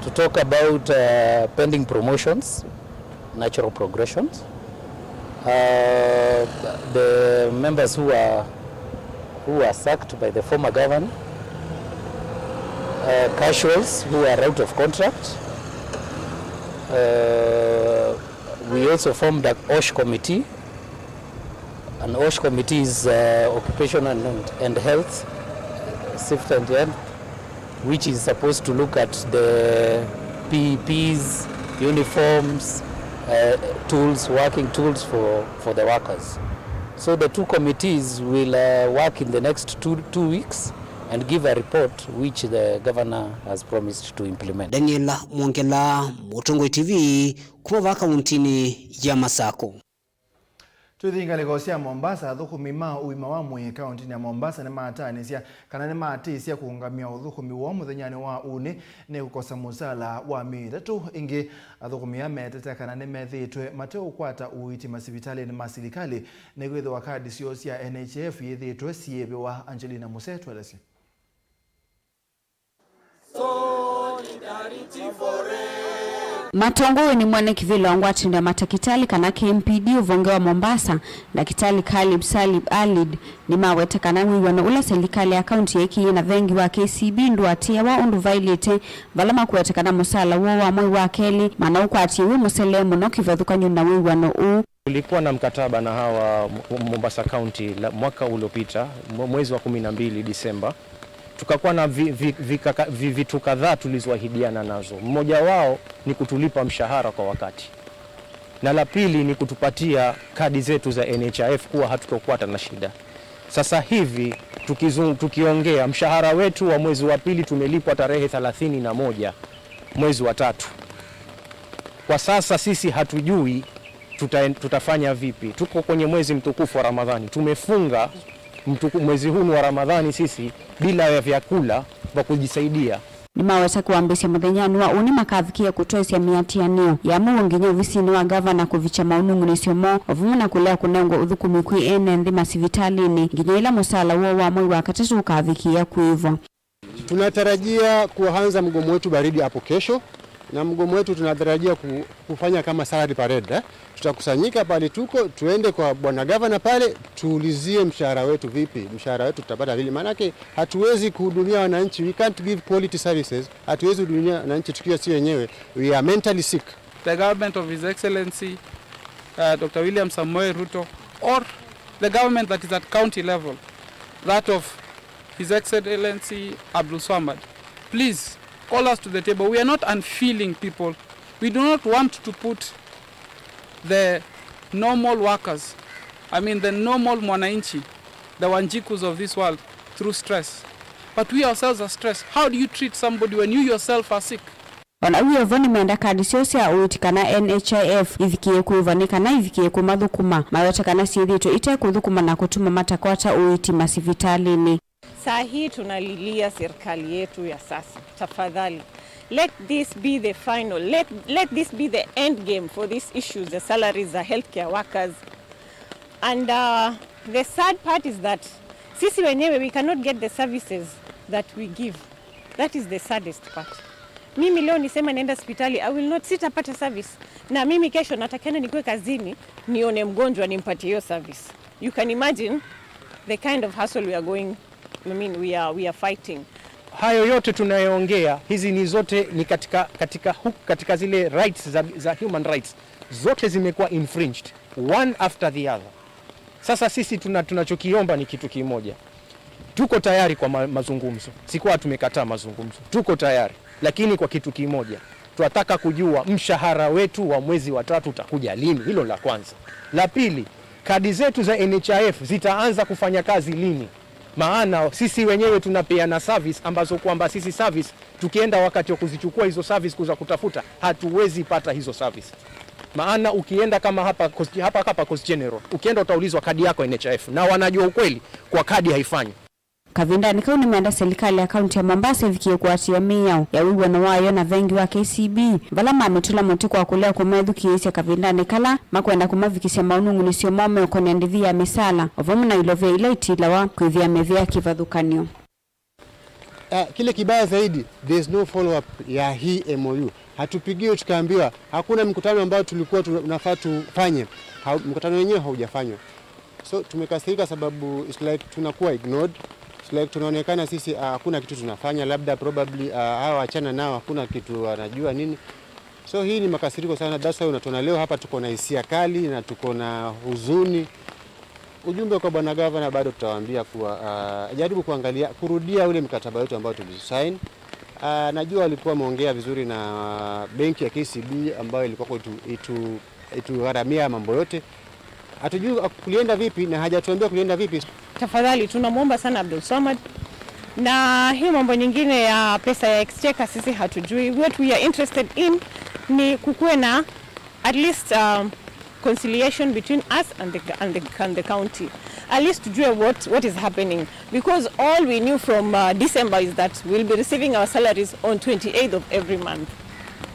to talk about, uh, pending promotions, natural progressions, uh, the members who are, who are sacked by the former governor, uh, casuals who are out of contract. Uh, we also formed a OSH committee. An OSH committee is, uh, Occupational and, and Health, Safety and Health, which is supposed to look at the P P Es, uniforms, uh, tools, working tools for, for the workers. So the two committees will, uh, work in the next two, two weeks and give a report which the governor has promised to implement. Daniel Mwongela, Mũtongoi T V, kuma vaa kauntinĩ ya Masakũ. Tũthi ngalĩko sya Mombasa, athũkũmi ma ũima wa mwĩĩ kaũntĩnĩ ya Mombasa nĩmataanĩsya kana nĩmatĩsya kũũngamya ũthũkũmi woo mũthenyanĩ wa ũnĩ nĩ kũkosa mũsala wa myei ĩtatũ. Ĩngĩ, athũkũmi aa metete kana nĩmethĩĩtwe mateũkwata ũiiti masivitalĩnĩ ma silikalĩ nĩkwĩthĩwa kadi syoo sya N H I F iyĩthĩĩtwe siyĩvĩwa. Angelina Muse, tũelesye. Matongoew'e nĩ mwene kĩvĩla wa ngwatanĩo ya matakĩtalĩ kana K M P D ũvonge wa Mombasa, Ndakĩtalĩ Khalib Salib Alid, nĩmawete kana wĩw'ano ũla silikalĩ ya kaunti yeekĩie na vengi wa K C B ndũatĩĩawa ũndũ vaĩlĩte, vala makũweta kana mũsala woo wa mwei wa kelĩ manaũkwatie wĩ mũselee mũno kĩvathũkany'o na wĩw'ano ũũ. Tulikuwa na mkataba na hawa Mombasa County la mwaka uliopita, mwe-, mwezi wa kumi na mbili Disemba. Tukakuwa na vi-, vi-, vikaka-, vi-, vitu kadhaa tulizoahidiana nazo. Mmoja wao ni kutulipa mshahara kwa wakati. Na la pili ni kutupatia kadi zetu za N H I F kuwa hatutokuwa hata na shida. Sasa hivi tukizu-, tukiongea, mshahara wetu wa mwezi wa pili tumelipwa tarehe thelathini na moja mwezi wa tatu. Kwa sasa sisi hatujui tuta-, tutafanya vipi. Tuko kwenye mwezi mtukufu wa Ramadhani. Tumefunga mtuku-, mwezi huu wa Ramadhani sisi bila ya vyakula vya kujisaidia. Nĩmaweta kwambĩĩsya mũthenyanĩ wa ũnĩ makavikĩĩa kũtwaĩsya mĩatĩanĩo ya mũuo nginya ovisinĩ wa ngavana kũvikya maũnung'unĩsyo moo, o vamwe na kũlea kũnengwa ũthũkũmi kwĩ ene nthĩ masivitalĩnĩ nginya ĩla mũsala woo wa mwei wa katatũ ũkavikĩĩa kũĩvwa. Tunatarajia kuanza mgomo wetu baridi hapo kesho, na mgomo wetu tunatarajia ku-, kufanya kama salary parade, eh. Tutakusanyika pale tuko, tuende kwa bwana gavana pale, tuulizie mshahara wetu vipi, mshahara wetu tutapata vipi? Maanake hatuwezi kuhudumia wananchi, we can't give quality services, hatuwezi hudumia wananchi tukiwa si wenyewe, we are mentally sick. The government of His Excellency, uh, Doctor William Samoei Ruto, or the government that is at county level, that of His Excellency Abdul Swamad, please call us to the table. We are not unfeeling people. We do not want to put the normal workers, I mean the normal mwananchi, the Wanjikus of this world, through stress. But we ourselves are stressed. How do you treat somebody when you yourself are sick? O na wĩ o vo, nĩmenda kadi syoo sya ũiiti kana N H I F ivikĩĩe kũĩvwa nĩ kana ivikĩĩe kũmathũkũma. Maweta kana syĩthĩĩtwe ite kũthũkũma na kũtuma matakwata ũiiti masivitalĩnĩ. Saa hii tunalilia serikali yetu ya sasa. Tafadhali, let this be the final. Let, let this be the end game for these issues, the salaries, the healthcare workers. And, uh, the sad part is that sisi wenyewe, we cannot get the services that we give. That is the saddest part. Mimi leo nisema naenda hospitali, I will not, sitapata service. Na mimi kesho natakiana nikuwe kazini, nione mgonjwa, nimpatie hiyo service. You can imagine the kind of hustle we are going, I mean, we are, we are fighting. Hayo yote tunayoongea, hizi ni zote ni katika, katika hu-, katika zile rights za, za human rights. Zote zimekuwa infringed, one after the other. Sasa sisi tuna-, tunachokiomba ni kitu kimoja. Tuko tayari kwa ma-, mazungumzo. Sikuwa tumekataa mazungumzo. Tuko tayari. Lakini kwa kitu kimoja. Tunataka kujua mshahara wetu wa mwezi wa tatu utakuja lini? Hilo la kwanza. La pili, kadi zetu za N H I F zitaanza kufanya kazi lini? Maana sisi wenyewe tunapeana service ambazo kwamba sisi service tukienda wakati wa kuzichukua hizo service kuza kutafuta, hatuwezi pata hizo service. Maana ukienda kama hapa Coast, hapa, hapa Coast General, ukienda utaulizwa kadi yako N H I F, na wanajua ukweli kwa kadi haifanywi. Kavindanĩ kau nĩmenda silikalĩ ya kaunti ya Mombasa ĩvikĩe kũatĩĩa mĩao ya wĩw'ano wayo na vengi wa K C B, vala mamĩtũla mũtĩ kwa kũlea kũmethukĩĩsya kavindanĩ kala makwenda kũmavikĩsya maũnung'unĩsyo moo meũkonea ndĩvi ya mĩsala, o vamwe na ilovia ila itilawa kwĩthĩa mĩvĩa kĩvathũkany'o. Ah, kile kibaya zaidi, there is no follow up ya hii M O U. Hatupigiwi tukaambiwa, hakuna mkutano ambao tulikuwa tuna-, unafaa tufanye. Ha-, mkutano wenyewe haujafanywa. So, tumekasirika sababu it's like tunakuwa ignored. It's like tunaonekana sisi, ah, hakuna kitu tunafanya, labda probably, ah, hawa wachana nao hakuna kitu wanajua nini. So, hii ni makasiriko sana. That's why unatuona leo hapa tuko na hisia kali na tuko na huzuni. Ujumbe kwa bwana gavana, bado tutawaambia kuwa, ah, jaribu kuangalia, kurudia ule mkataba wetu ambao tulisign. Ah, najua walikuwa wameongea vizuri na benki ya K C B ambayo ilikuwa itu-, itu-, itugharamia mambo yote. Hatujui kulienda vipi na hajatuambia kulienda vipi. Tafadhali, tunamwomba sana Abdul Swamad. Na hii mambo nyingine ya pesa ya exchequer sisi hatujui. What we are interested in ni kukuwe na at least, um, Conciliation between us and the, and the, and the county. At least tujue what, what is happening. Because all we knew from, uh, December is that we'll be receiving our salaries on twenty-eighth of every month.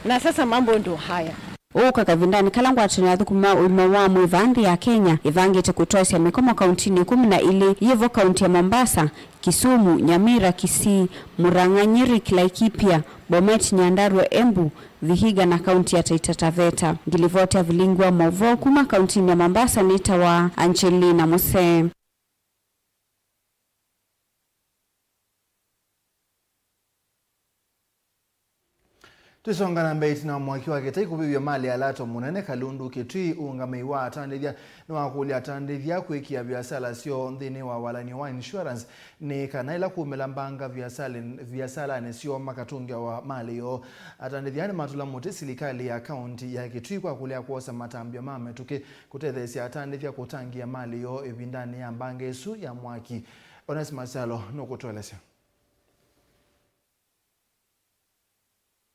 Na sasa mambo ndo haya. Ũũka kavindanĩ kala ngwatanĩo ya athũkũmi ma ũima wa mwĩĩ vaa nthĩ ya Kenya ĩvangĩte kũtwaĩsya mĩkomo kauntinĩ ĩkũmi na ilĩ yĩvo kaunti ya Mombasa, Kisumu, Nyamira, Kisii, Murang'a, Nyeri, Laikipia, Bomet, Nyandarua, Embu, Vihiga na kaunti ya Taita Taveta. Ngilivoti ya vilingi wa maũvoo kuma kauntinĩ ya Mombasa nĩtawa Angelina Musee. Tũisonga na mbee, ĩtina wa mwaki wa kĩtai kũvĩvya malĩ ya Lato mũnene Kalundu Kitui, ũũngamĩi wa atandĩthya nĩwakũlya atandĩthya kwĩkĩa viasala syoo nthĩnĩ wa walany'o wa insurance nĩ kana ĩla kumĩla mbanga viasalin-, viasalanĩ syoo makatũngĩawa malĩ yoo. Atandĩthya nĩmatũla mũtĩ silikalĩ ya kaunti ya Kitui kwa kũlea kwosa matambya ma mĩtũkĩ kũtetheesya atandĩthya kũtangĩĩa malĩ yoo ĩvindanĩ ya mbanga ĩsu ya mwaki. Onesmus Kyalo nũkũtũelesya.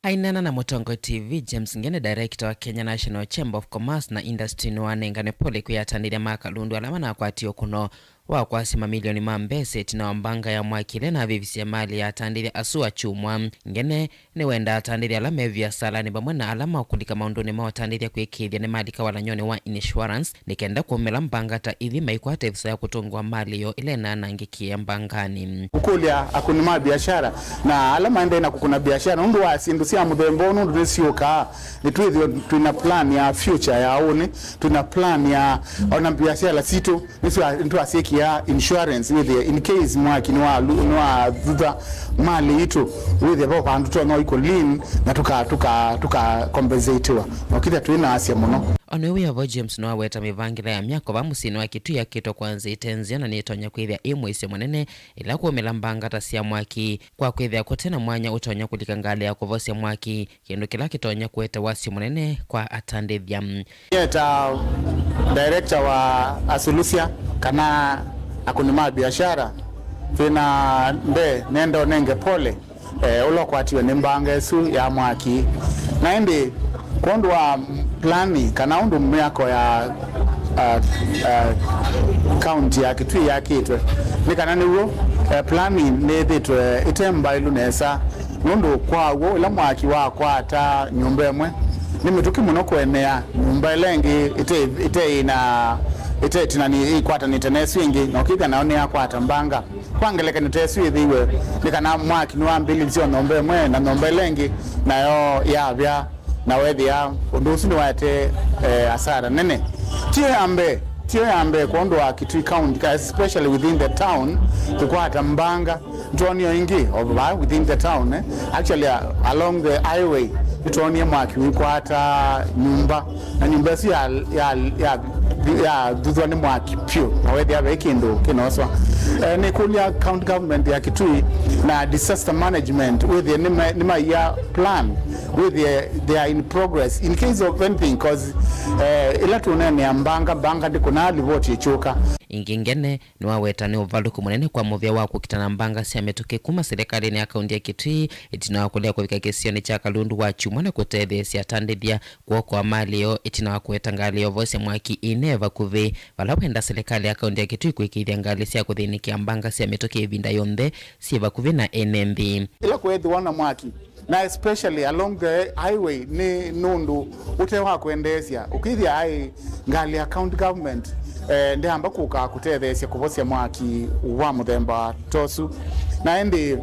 Aineena na Mũtongoi T V, James Ngene, director wa Kenya National Chamber of Commerce na Industry, nĩwanengane pole kwĩ atandĩthya ma Kalundu ala manakwatie ũkũno wa kwasya mamilioni ma mbesa ĩtina wa mbanga ya mwaki ĩla ĩnavĩvisye malĩ ya atandĩthya asu akyumwa. Ngene nĩwendaa atandĩthya ala me viasalanĩ vamwe na ala makũlika maũndũnĩ ma ũtandĩthya kwĩkĩĩthya nĩmalika walany'onĩ wa insurance nĩ kenda kũmĩla mbanga ta ithi maikwata ĩvisa ya kũtũngwa malĩ yoo ĩla ĩnaanangĩkie mbanganĩ. Kũkũlya akũni ma biashara na ala maendee na kũkũna biashara nũndũ wa syĩndũ sya mũthemba ũũ, nũndũ nĩsyũkaa, nĩtwĩthĩwe twĩna plan ya future ya ũnĩ, twĩna plan ya ona biashara sitũ nĩtwa-, nĩtwasyĩkĩa insurance wĩthĩe in case mwaki nĩwalu-, nĩwathutha malĩ itũ, wĩthĩe vo vandũ tũtonya ũikũ lean na tũka-, tũka-, tũka compensatiwa na ũkĩthĩa twĩna asya mũno. Ona wĩ vo, James nĩwaweta mĩvangĩle ya myako va mũsyĩnĩ wa Kitui yakĩtwe kwa nzĩa ĩte nzeo na nĩtonya kwĩthĩa ĩ mũisyo mũnene ĩla kũmĩla mbanga ta sya mwaki, kwa kwĩthĩa kũte na mwanya ũtonya kũlika ngalĩ ya kũvosya mwaki, kĩndũ kĩla kĩtonya kũete wasyo mũnene kwa atandĩthya. Nyie ta director wa Asulusia kana akũni ma biashara, twĩna mbee nenda ũnenge pole eh, ũla ũkwatiwe nĩ mbanga ĩsu ya mwaki. Na ĩndĩ kwondũ wa plani kana ũndũ mĩako ya, uh, uh, kaunti ya Kitui yakĩtwe, nĩ kana nĩw'o, eh, plani nĩĩthĩtwe ĩte mbaĩlu nesa, nũndũ kwa w'o ũla mwaki wakwata nyũmba ĩmwe, nĩ mĩtũkĩ mũno kũenea nyũmba ĩla ĩngĩ ĩte, ĩte ĩna, ĩte ĩtinani ĩkwatanĩte na ĩsu ĩngĩ, na ũkĩthĩa nayo nĩyakwata mbanga. Kwa ngelekany'o ta ĩsu yĩthĩiwe, nĩ kana mwaki nĩwambĩlĩlye o nyũmba ĩmwe na nyũmba ĩla ĩngĩ nayo yavya, na weethĩa ũndũ ũsu nĩwaete, eh, asara nene. Tiyo ya mbee, tiyo ya mbee kwondũ wa Kitui County, especially within the town, kũkwata mbanga. Nĩtwonie o ĩngĩ o vaa within the town, eh, actually, uh, along the highway, nĩtwonie mwaki ũikwata nyũmba. Na nyũmba ĩsu ya, ya, ya, yathuthwa nĩ mwaki vyũ, na weethĩa ve kĩndũ kĩnoswa. Eh, nĩkũlya county government ya Kitui na disaster management, wĩthĩe nĩma-, nĩmaia plan, wĩthĩe they are in progress in case of anything, 'cause, eh, ĩla tũneenea mbanga, mbanga ndĩkũnaa livoti ĩkyũka. Ĩngĩ Ngene nĩwaweta nĩ ũvalũku mũnene kwa mũvĩa wa kũkita na mbanga sya mĩtũkĩ kuma silikalĩnĩ ya kaunti ya Kitui, ĩtina wa kũlea kũvika kĩsionĩ kya Kalundu wa kyumwa na kũtetheesya atandĩthya kũokoa malĩ yoo ĩtina wa kũeta ngalĩ ya ũvosya mwaki ĩnee vakuvĩ, vala wenda silikalĩ ya kaunti ya Kitui kũĩkĩĩthya ngalĩ sya kũthĩnĩkĩa mbanga sya mĩtũkĩ ĩvinda yonthe syĩ vakuvĩ na ene nthĩ. Ĩla kweethĩwa na mwaki, na especially along the highway, nĩ nũndũ ũte wa kwendeesya. Ũkĩthĩa aĩ ngalĩ ya county government, eh, ndĩamba kũka kũtetheesya kũvosya mwaki wa mũthemba ta ũsu. Na ĩndĩ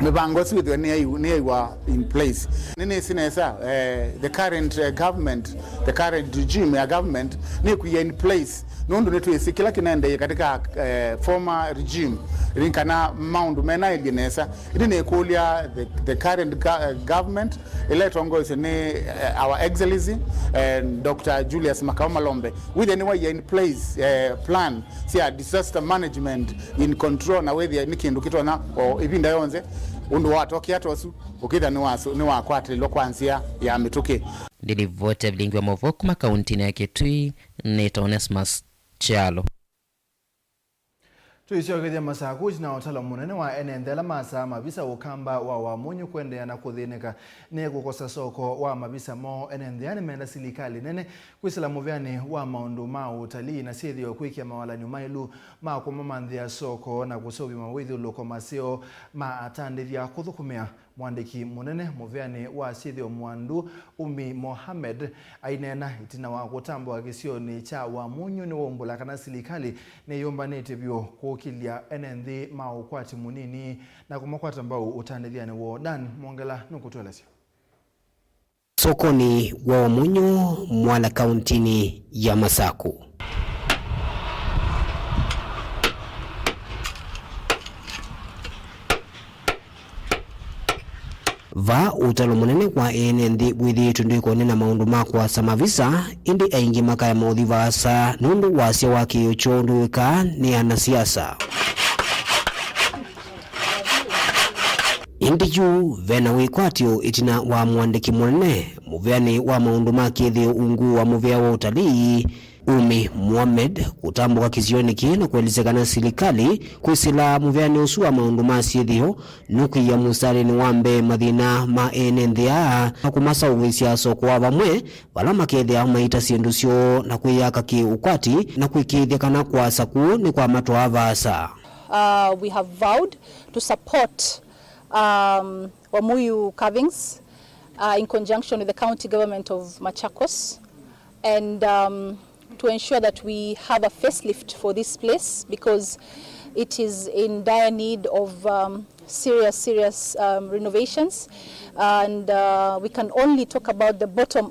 mĩvango ĩsu ĩthĩwe nĩyaiwa in place. Nĩnĩsĩ nesa, eh, the current, eh, government, the current regime ya government nĩkwia in place, nũndũ nĩtwĩsĩ kĩla kĩnaendeie katika, eh, former regime, nĩ kana maũndũ menaĩlye nesa. Ĩndĩ nĩkũlya the, the current go-, eh, government ĩla ĩtongoesye nĩ, eh, Our Excellency, eh, Doctor Julius Makau Malombe, wĩthĩe nĩwaia in place, eh, plan sya disaster management in control, na wĩthĩe nĩ kĩndũ kĩtonya o ĩvinda yonthe ũndũ watokea ta ũsu ũkĩthĩa nĩwasu-, nĩwakwatĩlĩlwa kwa nzĩa ya mĩtũkĩ. Ndilivoti ya vilingi wa maũvoo kuma kauntinĩ ya Kitui nĩ ta Onesmus Kyalo. Tũisyokethya Masaku, itina wa ũtalo mũnene wa ene nthĩ ala masaa mavisa ũkamba wa Wamunyu kũendeea na kũthĩnĩka nĩ kũkosa soko wa mavisa moo, ene nthĩ aa nĩmenda silikalĩ nene kwĩsĩla mũvĩanĩ wa maũndũ ma ũtalii na syĩthĩo kwĩkĩa mawalany'o maĩlu ma kũmamanthĩa soko na kũseũvya mawĩthyũlũlũko maseo ma atandĩthya kũthũkũmĩa. Mwandĩki mũnene mũvĩanĩ wa syĩthĩo Mwandu, Umi Mohamed, aineena ĩtina wa kũtambũka kĩsionĩ kya Wamunyu nĩwaumbũla kana silikalĩ nĩyũmbanĩtye vyũ kũkĩlya ene nthĩ ma ũkwati mũnini na kũmakwata mbau ũtandĩthyanĩ woo. Dan Mwongela nũkũtũelesya. Sokonĩ wa Wamunyu, Mwala, kauntinĩ ya Masaku. Vaa ũtalo mũnene wa ene nthĩ wĩthĩĩtwe ndwĩkonena maũndũ ma kũasa mavisa, ĩndĩ aingĩ makaya maũthi vaasa nũndũ wasya wa kĩĩo kyoo ndũĩkaa nĩ anasiasa. Ĩndĩ yu vena wĩkwatyo ĩtina wa mwandĩki mũnene mũvĩanĩ wa maũndũ ma kĩthĩo ungu wa mũvĩa wa ũtalii, Umi Mohamed kũtambũka kĩsionĩ kĩĩ na kũelesya kana silikalĩ kwĩsĩla mũvĩanĩ ũsu wa maũndũ ma syĩthĩo nũkwĩĩa mũstalĩnĩ wa mbee mathĩna ma ene nthĩ aa na kũmaseũvĩsya soko wa vamwe vala makethĩawa maita syĩndũ syoo na kwĩyaka kĩ-ũkwati na kũĩkĩĩthya kana kũasa kũu nĩkwamatwaa vaasa. Uh, we have vowed to support, um, Wamuyu carvings, uh, in conjunction with the county government of Machakos, and, um, to ensure that we have a facelift for this place because it is in dire need of, um, serious, serious, um, renovations, and, uh, we can only talk about the bottom,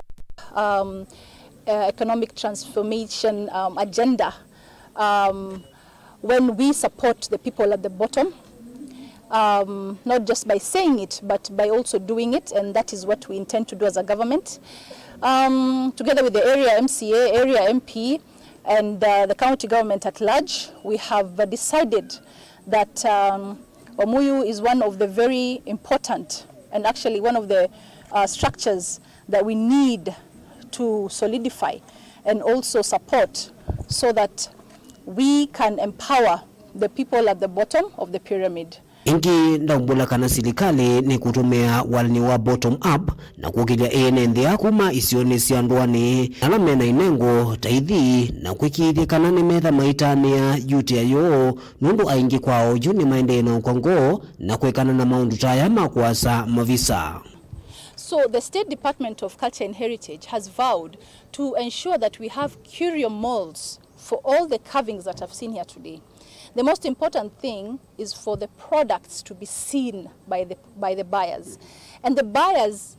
um, uh, economic transformation, um, agenda, um, when we support the people at the bottom, um, not just by saying it, but by also doing it, and that is what we intend to do as a government. Um, together with the area M C A, area M P, and, uh, the county government at large, we have, uh, decided that, um, Wamuyu is one of the very important and actually one of the, uh, structures that we need to solidify and also support so that we can empower the people at the bottom of the pyramid. Ĩngĩ, ndaumbũla kana silikalĩ nĩkũtũmĩa walany'o wa bottom up na kũkĩlya ene nthĩ aa kuma isionĩ sya ndũanĩ ala mena inengo ta ithi na kwĩkĩĩthya kana nĩmetha maitanĩa yutĩa yoo, nũndũ aingĩ kwao yu nĩmaendee na ũkwa ngoo na kwĩkana na maũndũ ta aya ma kũasa mavisa. So the State Department of Culture and Heritage has vowed to ensure that we have curio molds for all the carvings that I've seen here today. The most important thing is for the products to be seen by the, by the buyers. And the buyers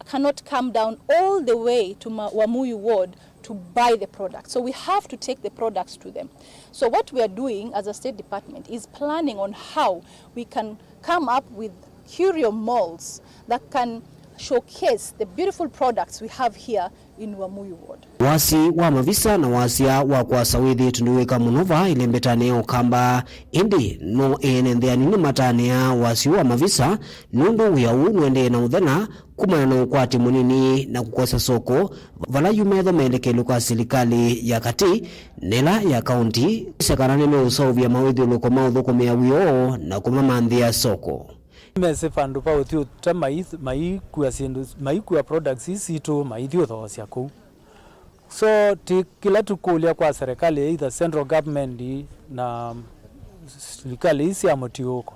cannot come down all the way to Ma-, Wamuyu Ward to buy the product. So we have to take the products to them. So what we are doing as a State Department is planning on how we can come up with curio molds that can showcase the beautiful products we have here in Wamuyu Ward. Wasi wa mavisa na wasya wa kũasa wĩthĩĩtwe ndũĩka mũno vaa ĩlembetanĩ ya Ũkamba, ĩndĩ no ene nthĩ anini matanĩaa wasi wa mavisa nũndũ wĩa ũũ nũendee na ũthela kumana na ũkwati mũnini na kũkosa soko, vala yu metho melekelo kwa silikalĩ ya katĩ na ĩla ya kaunti kwĩsya kana nĩmeũseũvya mawĩthyũlũko ma ũthũkũmĩa wĩoo na kũmamanthĩa soko. Mesĩ vandũ va ũthi ũta mai-, maikua syĩndũ, maikua products ii sitũ, maithi ũthoosya kũu. So, ti kĩla tũkũlya kwa serikali, either central government na serikali ii sya mũtiũũko.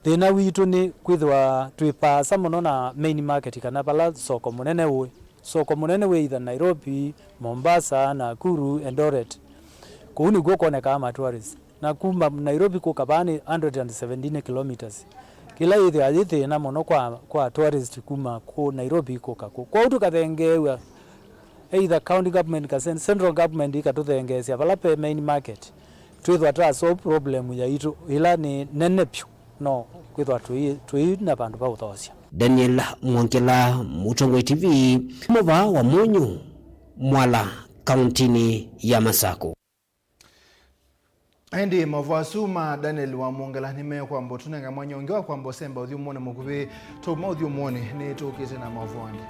Thĩna witũ nĩ kwĩthĩwa twĩ vaasa mũno na main market kana vala soko mũnene ũĩ. Soko mũnene wĩ either Nairobi, Mombasa, Nakuru, Eldoret. Kũu nĩkw'o kwonekaa ma tourist. Na kuma Nairobi kũka vaa nĩ hundred and seventeen kilometres. Kĩla yĩthĩawa yĩ thĩna mũno kwa, kwa tourist kuma kũ Nairobi kũka kũ. Kwoou tũkathengeew'a either county government ka cen-, central government ikatũthengeesya vala ve main market. Twĩthwa twa solve problem yaitũ ĩla nĩ nene vyũ. No kwĩthwa tũi, tũi na vandũ va ũthoosya. Daniel Mwongela, Mũtongoi T V, kuma vaa Wamunyu, Mwala, kauntinĩ ya Masaku. Ĩndĩ maũvoo asu ma Daniel wa Mwongela nĩmekwamba ũtũnenga mwanya ũngĩ wa kwamba ũsemba ũthyũmũonĩ mũkuvĩ. Twauma ũthyũmũonĩ, nĩtũkĩte na maũvoo angĩ.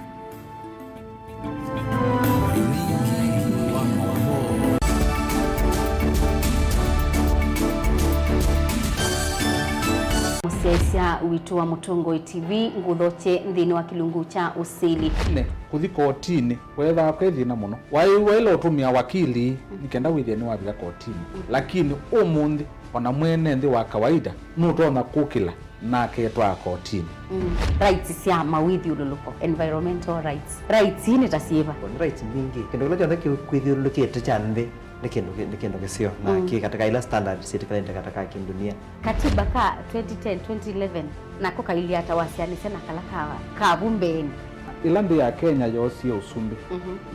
Ũimingi wa maũvoo. Sya witũ wa Mũtongoi T V ngũthokye nthĩnĩ wa kĩlungu kya ũsili. Ne, kũthi kotinĩ weethaa kwĩ thĩna mũno. Waĩwa ĩla ũtũmĩa wakili nĩ kenda wĩthĩe nĩwavika kotinĩ. Lakini ũmũnthĩ, ona mwene nthĩ wa kawaida nũtonya kũkĩla na aketwaa kotinĩ. Mm. Rights sya mawĩthyũlũlũko, environmental rights. Rights ii nĩ ta syĩva? Nĩ rights mbingĩ. Kĩndũ kĩla kyonthe kĩ-, kwĩthyũlũlũkĩte kya nthĩ nĩ kĩndũ kĩ-, nĩ kĩndũ kĩseo na kĩ katĩ ka ila standards syĩtĩkanĩte katĩ ka kĩndunia. Katiba ka twenty ten, twenty eleven nako kailyĩ ata wasyaanĩsya na kala ka, ka vu mbeenĩ? Ĩla nthĩ ya Kenya yoosie ũsumbĩ,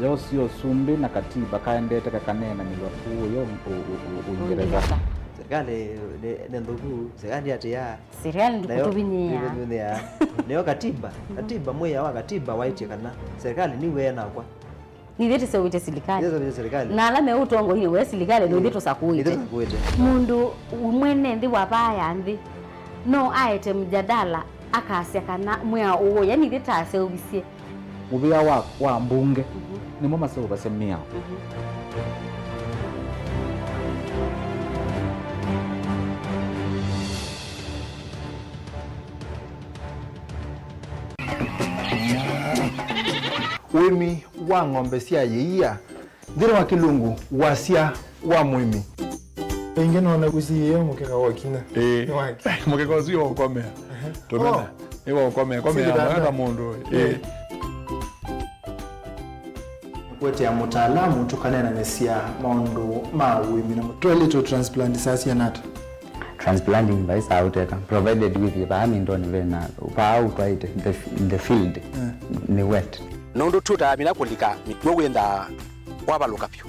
yoosie ũsumbĩ na katiba kaendete kakaneenanĩw'a kũũ yo ũ-, ũ-, ũ-, Ũingereza. Ũingereza. Serikali nĩ, nĩ nthũku, serikali atĩa? Serikali ndĩkũtũvinyĩĩa. Nayo ndĩkũtũvinyĩĩa. Nĩyo katiba, katiba, mwĩao wa katiba waĩtye kana serikali nĩw'o ĩnakwa. Nithyĩ tũseũvĩtye silikalĩ. Nithyĩ tũseũvĩtye silikalĩ. Na ala me ũtongoinĩ we silikalĩ, nũthyĩ tũsakũĩte. Nithyĩ tũsakũĩte. Mũndũ mwene nthĩ wa vaa ya nthĩ no aete mjadala akasya kana mwĩao ũũ, yani ithyĩ taseũvisye. Mũvĩa wa, wa mbunge nĩmo maseũvasya mĩao. Ũĩmi wa ng'ombe sya yĩia nthĩnĩ wa kĩlungu wasya wa mũĩmi. Ĩngĩ nona kũsiĩĩa mũkeka wa kinya. Ĩĩ. Nĩ wake. Mũkeka ũsu wa ũkomea. Tũmena. Oh. Nĩ wa ũkomea. Komea. Sivitanda. Weka mũndũ. Ĩĩ. Kũetea mũtaalamu tũkaneenanĩsya maũndũ ma ũĩmi na mũtwaĩlĩtwe transplant saa siana ata? Transplanting vai saa ũteka, provided with vaa mindoni vena, vaa ũtwaĩte, the, the field, eh, nĩ wet. Nũndũ twĩtaa vinya kũlika mĩkw'ũ wĩthaa wavalũka vyũ.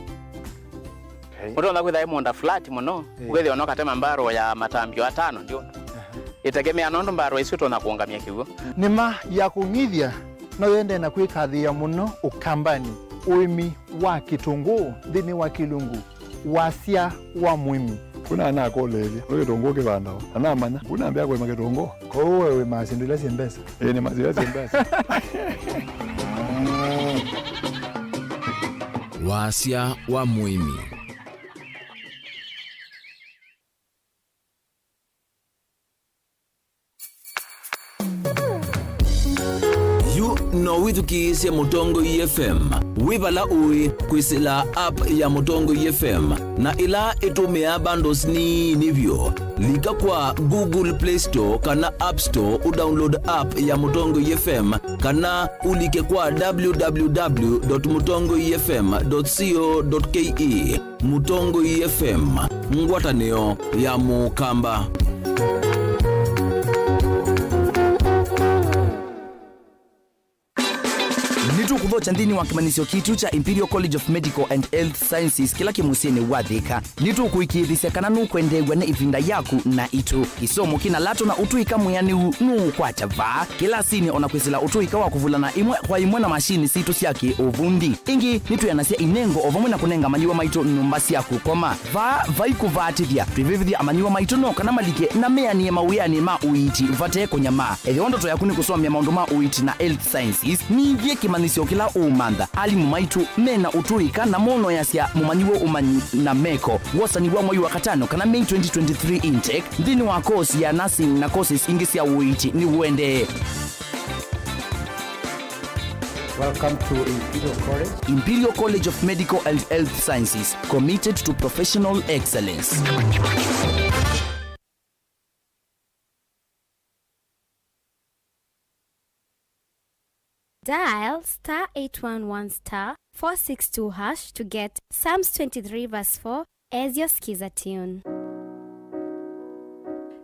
Okay. Ũtonya kwĩtha ĩ mũũnda flat mũno, eh, ũkethĩa no katema mbarũ ya matambio atano ndio. Aha. Ĩtegemea nũndũ mbarũ ĩsu ĩtonya kũũngamya kĩw'ũ. Nĩma ya kũng'ithya no yendee na kwĩkathĩĩa mũno Ũkambanĩ, ũĩmi wa kĩtũngũũ nthĩnĩ wa kĩlungu wasya wa mũĩmi. Kuna anakũlĩĩlye, nĩ kĩtũngũũ kĩvandawa? Na namanya, kuna ambĩa kũĩma kĩtũngũũ. Kwoou we wĩmaa syĩndũ ila syĩ mbesa? Ĩĩ, nĩmaa syĩndũ ila syĩ mbesa. Wasya wa mũĩmi. Yu no wĩthukĩĩsye Mũtongoi F M wĩ vala ũĩ kwĩsĩla app ya Mũtongoi F M, na ĩla ĩtũmĩaa bundles nini vyũ. Lika kwa Google Play Store kana App Store ũdownload app ya Mũtongoi F M, kana ũlike kwa w w w dot mũtongoi f m dot co dot k e. Mũtongoi F M, ngwatanĩo ya Mũkamba. Nĩtũkũthokya nthĩnĩ wa kĩmanyĩsyo kitũ kya Imperial College of Medical and Health Sciences kĩla kĩ mũsyĩnĩ wa Thika. Nĩtũkũĩkĩĩthĩsya kana nũkwendeew'a nĩ ĩvinda yaku naitũ. Kĩsomo kĩna lato na ũtũĩka mwĩanĩu nũũkwata vaa kĩlasinĩ, o na kwĩsĩla ũtũĩka wa kũvulana ĩmwe kwa ĩmwe na mashini sitũ sya kĩ-ũvundi. Ĩngĩ, nĩtwĩanasya inengo o vamwe na kũnenga amanyĩw'a maitũ nyũmba sya kũkoma. Vaa vai kũvaatĩthya, twĩvĩvĩthya amanyĩw'a maitũ no kana malike na meanĩe mawĩanĩ ma ũiiti vate kũnyamaa. Ethĩwa ndoto yaku nĩ kũsomea maũndũ ma ũiiti na health sciences, nĩnthĩ kĩmanyĩsyo kĩla ũũmantha. Alimũ maitũ me na ũtũĩka na monoeasya mũmanyĩw'a ũmanyi na meko. Wosani wa mwai wa katano kana May twenty twenty-three intake nthĩnĩ wa course ya nursing na courses ingĩ sya ũiiti nĩũendee. Welcome to Imperial College. Imperial College of Medical and Health Sciences, committed to professional excellence. Dial star eight one one star four six two hash to get Psalms twenty-three verse four as your skiza tune.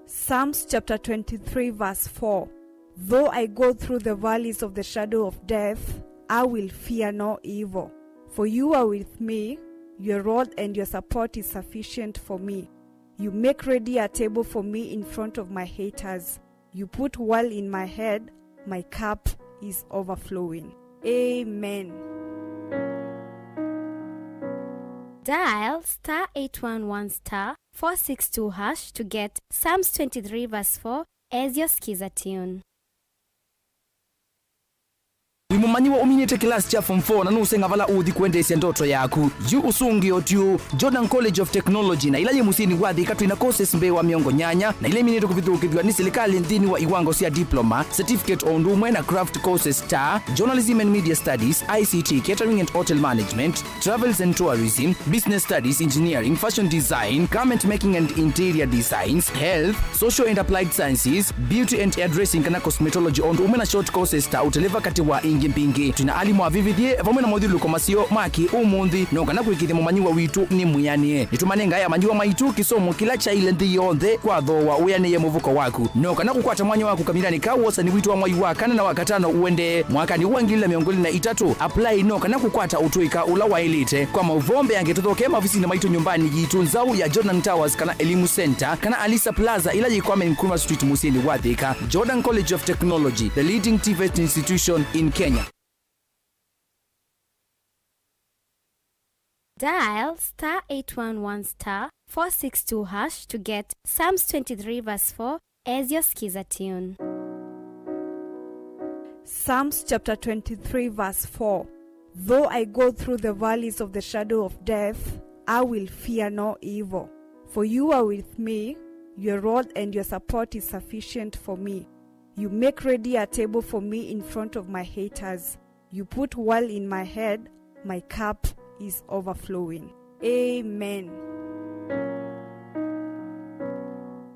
Psalms chapter twenty-three verse four. Though I go through the valleys of the shadow of death, I will fear no evil. For you are with me, your rod and your support is sufficient for me. You make ready a table for me in front of my haters. You put oil in my head, my cup is overflowing. Amen. Dial star eight one one star four six two hash to get Psalms twenty-three verse four as your skiza tune. Mũmanyĩw'a ũminĩte kĩlasi kya form four na nũũsenga vala ũũthi kũendeesya ndoto yaku? Yu ũsũngĩo ti ũũ. Jordan College of Technology, na ĩla yĩ mũsyĩnĩ wa Thika, twĩ na courses mbee wa mĩongo nyanya, na ila iminĩtwe kũvithũkĩthw'a nĩ silikalĩ nthĩnĩ wa iwango sya diploma, certificate, o ũndũ ũmwe na craft courses ta Journalism and Media Studies, I C T, Catering and Hotel Management, Travels and Tourism, Business Studies, Engineering, Fashion Design, Garment Making and Interior Designs, Health, Social and Applied Sciences, Beauty and Hairdressing kana Cosmetology, o ũndũ ũmwe na short courses ta ũteleva, katĩ wa ingĩ mbingĩ. Twĩ na alimũ avĩvĩthye vamwe na mothyũlũlũko maseo ma kĩ-ũmũnthĩ, no kana kũĩkĩĩthya mũmanyĩw'a witũ nĩ mwĩanĩe. Nĩtũmanengae amanyĩw'a maitũ kĩsomo kĩla kyaĩle nthĩ yonthe kwa thooa wĩanĩe mũvuko waku. No kana kũkwata mwanya waku kavindanĩ ka wosani witũ wa mwai wa kana na wa katano ũendee mwakanĩ wa ngili ilĩ na mĩongo ĩlĩ na itatũ, apply no kana kũkwata ũtũĩka ũla waĩlĩte. Kwa maũvoo mbeange, tũthokee maovisinĩ maitũ nyũmbanĩ yitũ nzaũ ya Jordan Towers kana Elimu Center kana Alisa Plaza, ĩla yĩ Kwame Nkrumah Street mũsyĩnĩ wa Thika. Jordan College of Technology, the leading TVET institution in Kenya. Dial star eight one one star four six two hash to get Psalms twenty-three verse four as your Skiza tune. Psalms chapter twenty-three, verse four. Though I go through the valleys of the shadow of death, I will fear no evil. For you are with me, your rod and your support is sufficient for me. You make ready a table for me in front of my haters. You put oil in my head, my cup is overflowing. Amen.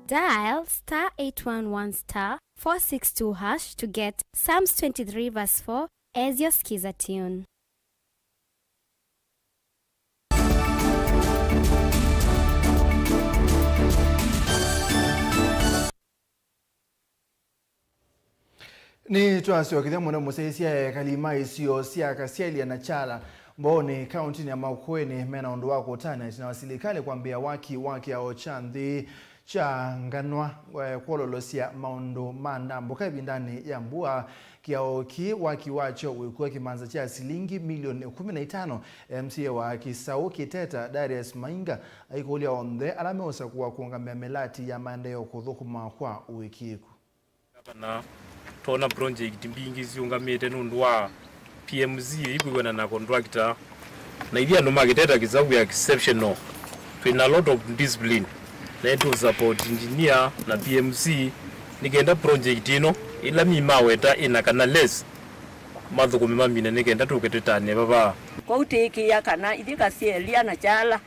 Dial star eight one one star four six two hash to get Psalms twenty-three verse four as your Skiza tune. Nĩtwasyokethya mũno mũsyaĩĩsya ekali ma isio sya Kasyelya na Kyala Mbooni, kaũntinĩ ya Makueni, mena ũndũ wa kũtana ĩtina wa silikalĩ kwambĩĩa waki wa kĩao kya nthĩ kya nganwa, eh, kwololosya maũndũ ma ndambũka ĩvindanĩ ya mbua. Kĩao kĩĩ waki wakyo wĩkw'a kĩmanza kya silingi milioni ĩkũmi na itano. M C A wa Kisaũ Kiteta, Darius Mainga, aikũlya onthe ala meũsakũa kũũngamĩa mĩlati ya maendeeo kũthũkũma kwa ũĩkĩĩku. Kana twona project mbingĩ siũngamĩte nũndũ wa P M C ĩikwĩw'ana na contractor. Na ithyĩ andũ ma Kiteta Kisaũ we are exceptional. Twĩ na lot of discipline. Na nĩtũ support engineer na P M C nĩ kenda project ĩno, ĩla mi maweta ĩna kana less, mathũkũme mamina nĩ kenda tũke twĩtanĩe vava. Kwoou tĩĩkĩĩa kana ithyĩ Kasyelya na Kyala,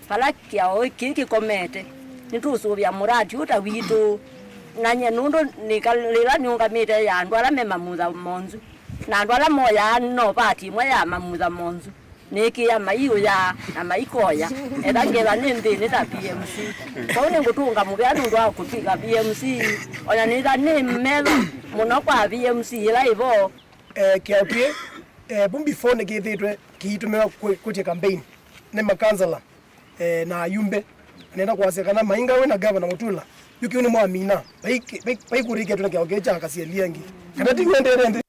vala kĩao kĩĩ kĩkomete, nĩtũũsũvĩa mũradi ũũ ta witũ. Na nyie nũndũ nĩkalĩla nĩũngamĩte ya andũ ala me mamutha monzu, na andũ ala moyaa no vati ĩmwe ya mamutha monzu, nĩĩkĩĩa maiũyaa na maikoya, etha ngethwa nĩ nthĩnĩ ta P M C. Kwoou nĩngũtũnga mũvea nũndũ wa kũtw'ĩka P M C, o na nĩtha nĩ metho mũno kwa P M C ĩla ĩvo. Eh, kĩao kĩĩ, eh, vu before nĩkĩthĩtwe kĩitũmĩwa kũ-, kũtya campaign nĩ makansala, eh, na ayumbe. Nenda kwasya kana Mainga we na Gavana Mutula, yu kĩu nĩmwamina. Vai-, vai-, vaikũrĩkĩtwe na kĩao kĩĩ kya Kasyelya ĩngĩ. Kana ti nyendeele nthĩ.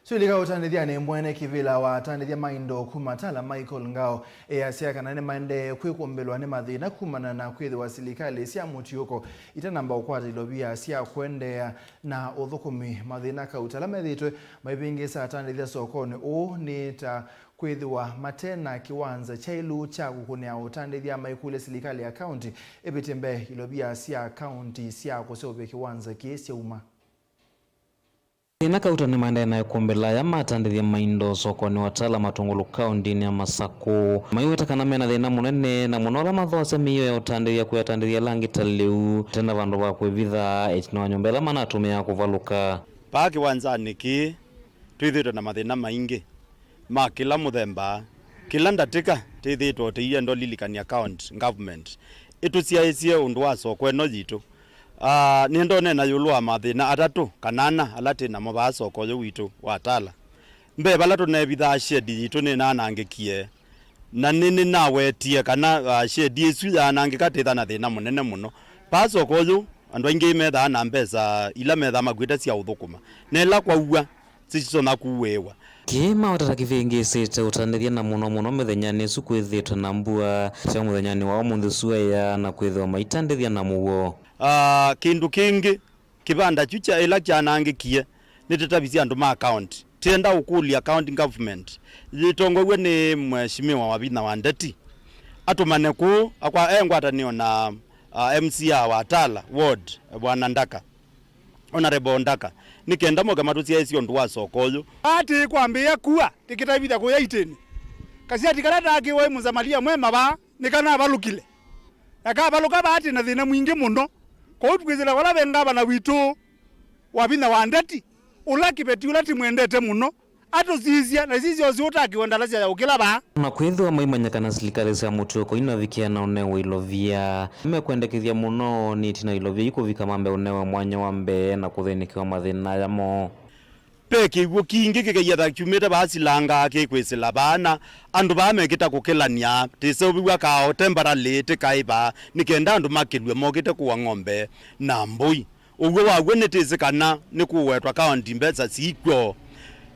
Sũilika ũtandĩthyanĩ, mwene kĩvĩla wa atandĩthya ma indo kuma Tala, Michael Ngao, easya kana nĩmaendee kwĩkũmbĩlwa nĩ mathĩna kumana na kwĩthĩwa silikalĩ sya mũtiũko itanamba ũkwata ilovia sya kũendeea na ũthũkũmi. Mathĩna kauta ala methĩĩtwe maivĩngĩĩsa atandĩthya sokonĩ ũũ nĩ ta kwĩthĩwa mate na kĩwanza kyaĩlu kya kũkũnĩa ũtandĩthya, maikũlya silikalĩ ya kaũnti ĩvĩtye mbee ilovia sya kaũnti sya kũseũvya kĩwanza kĩĩ syauma. Mathĩna kauta nĩmaendee na ĩkũmbĩla ya ma atandĩthya ma indo sokonĩ wa Tala Matungulu kaũntinĩ ya Masakũ. Maiweta kana mena thĩna mũnene, na mũno ala mathoosya mĩio ya ũtandĩthya kwĩ atandĩthya ala angĩ ta lĩu, tena vandũ va kwĩvitha ĩtina wa nyũmba ĩla manatũmĩaa kũvalũka. Vaa kĩwanzanĩ kĩĩ, twĩthĩĩtwe na mathĩna maingĩ ma kĩla mũthemba. Kĩla ndatĩka, twĩthĩĩtwe tũienda ũlilikany'a county government ĩtũsyaĩĩsye ũndũ wa soko ĩno yitũ. Ah, nĩndoneena ĩũlũ wa mathĩna atatũ kana ana ala twĩ namo vaa soko ũyũ witũ wa Tala. Mbee, vala tũneevithaa shedi yitũ nĩnaanangĩkie, na nĩ, nĩnawetie kana, ah, shedi ĩsu yaanangĩka twĩtha na thĩna mũnene mũno. Vaa soko ũyũ, andũ aingĩ methaa na mbesa ila methaa makuĩte sya ũthũkũma, na ĩla kwaua, sisitonya kuũĩwa. Kĩĩ maũtata kĩvĩngĩĩsĩte ũtandĩthya na mũno mũno mĩthenyanĩ ĩsu kwĩthĩĩtwe na mbua sya mũthenyanĩ wa ũmũnthĩ ũsu aya na kwĩthĩwa maitandĩthya na mũuo. Ah, kĩndũ kĩngĩ, kĩvanda kyu kya ĩla kyanangĩkie nĩtĩtavisye andũ ma county. Tĩenda ũkũlya county government yĩtongoew'e nĩ Mheshimiwa Wavinya wa Ndeti atũmane kũu akwa e ngwatanĩo na, ah, M C A wa Tala Ward, Bwana Ndaka, Honorable Ndaka, nĩ kenda moke matũsyaĩĩsye ũndũ wa soko ũyũ. Atĩ kwambĩĩa kua tĩkĩtavithya kũya itĩnĩ. Kasiati kala taakĩwa ĩ Mũsamalia mwema vaa nĩkanavalũkile. Na kavalũka vaa tĩ na thĩna mwingĩ mũno. Kwoou twĩsĩla vala ve ngavana witũ Wavinya wa Ndeti, ũla kĩveti ũla tĩmwendete mũno, atũsisye na isi syoo syũtakĩwe ndalasya ya ũkĩla vaa. Na kwĩthĩwa maimanya kana silikalĩ sya mũtuo kũinavikĩa na ũnewe ilovia, mekwendekethya mũno nĩ ĩtina ilovia ikũvika mambe ũnewe mwanya wa mbee na kũthĩnĩkĩwa mathĩna aya moo. Ve kĩw'ũ kingĩ kĩkaiatha kyumĩte vaa silangaa kĩkwĩsĩla vaa, na andũ vaa mekĩta kũkĩlany'a tĩseũvĩw'a kao temporarily tĩkaĩ vaa, nĩ kenda andũ makĩlw'e mokĩte kũa ng'ombe na mbũi. Ũw'o waw'o nĩtĩsĩ kana nĩkũwetwa kaũnti mbesa sikw'o.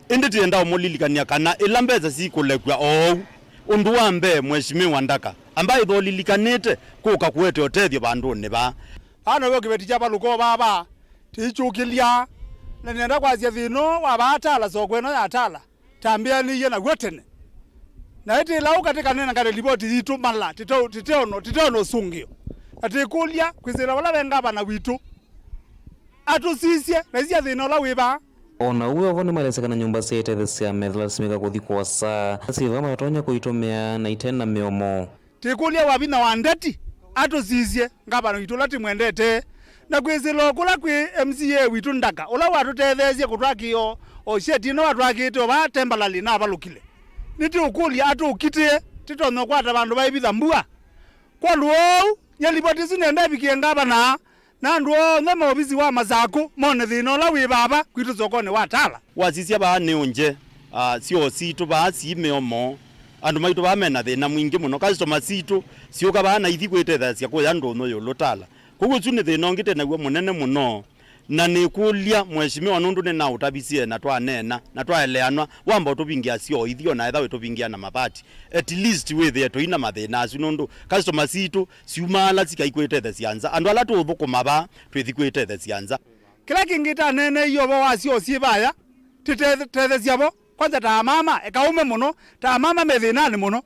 Ĩndĩ tĩenda ũmũlilikany'a kana ĩla mbesa sikũlekw'a oou, ũndũ wa mbee, Mheshimiwa Ndaka, amba ĩtha ũlilikanĩte kũka kũete ũtethyo vandũnĩ vaa. Vaa now'o kĩveti kyavalũka o vaa vaa, tĩikyũkĩlya, na nĩenda kwasya thĩna ũũ wa vaa Tala, soko ĩno ya Tala, tambĩanĩie naw'o tene. Na ĩtĩlaũka tĩkanengane livoti yitũ mala, tĩte-, tĩteona, tĩteona ũsũngĩo. Na tĩkũlya kwĩsĩla vala ve ngavana witũ, atũsisye na isya thĩna ũla wĩ vaa. O na ũu vo nĩmaleseka na nyũmba sya ĩtethesya melasimĩka kũthi kũasa, na syĩ vaa matonya kũitũmĩa na ite na mĩomo. Tĩkũlya Wavinya wa Ndeti atũsisye, ngavana witũ ũla tĩmwendete, na kwĩsĩla o kũla kwĩ M C A witũ Ndaka, ũla watũtetheesye kũtwakĩĩa o sheti ĩno watwakĩte o vaa temporarily navalũkile. Nĩtĩũkũlya atũkitĩe, tĩtonya ũkwata vandũ vaĩvitha mbua. Kwa ũndũ ũu, nyie livoti ĩsu nĩenda ĩvikĩe ngavana, na andũ onthe ma ovisi wa Masakũ mone thĩna ũla wĩ vava kwitũ sokonĩ wa Tala. Wasisya vaa nĩ ũngye, ah, syoo sitũ vaa sii mĩomo. Andũ maitũ vaa mena thĩna mwingĩ mũno. Customer sitũ syũka vaa na ithi kwĩtethasya kũya ndũnyũ ĩũlũ Tala. Kwoou ũsu nĩ thĩna ũngĩ twĩ naw'o mũnene mũno. Na nĩkũlya Mheshimiwa, nũndũ nĩnaũtavisye na twaneena na twaeleanwa, wamba ũtũvingĩa syoo ithi, o na etha wĩtũvingĩa na mavati, at least wĩthĩe tũi na mathĩna asu, nũndũ customer sitũ syumaala sikai kwĩtethesya nza. Andũ ala tũũthũkũma vaa twĩthi kwĩtethesya nza. Kĩla kĩngĩ taneeneie ũvoo wa syoo syĩ vaya, tĩtethesya vo, kwanza ta amama, eka ũme mũno, ta amama me thĩnanĩ mũno.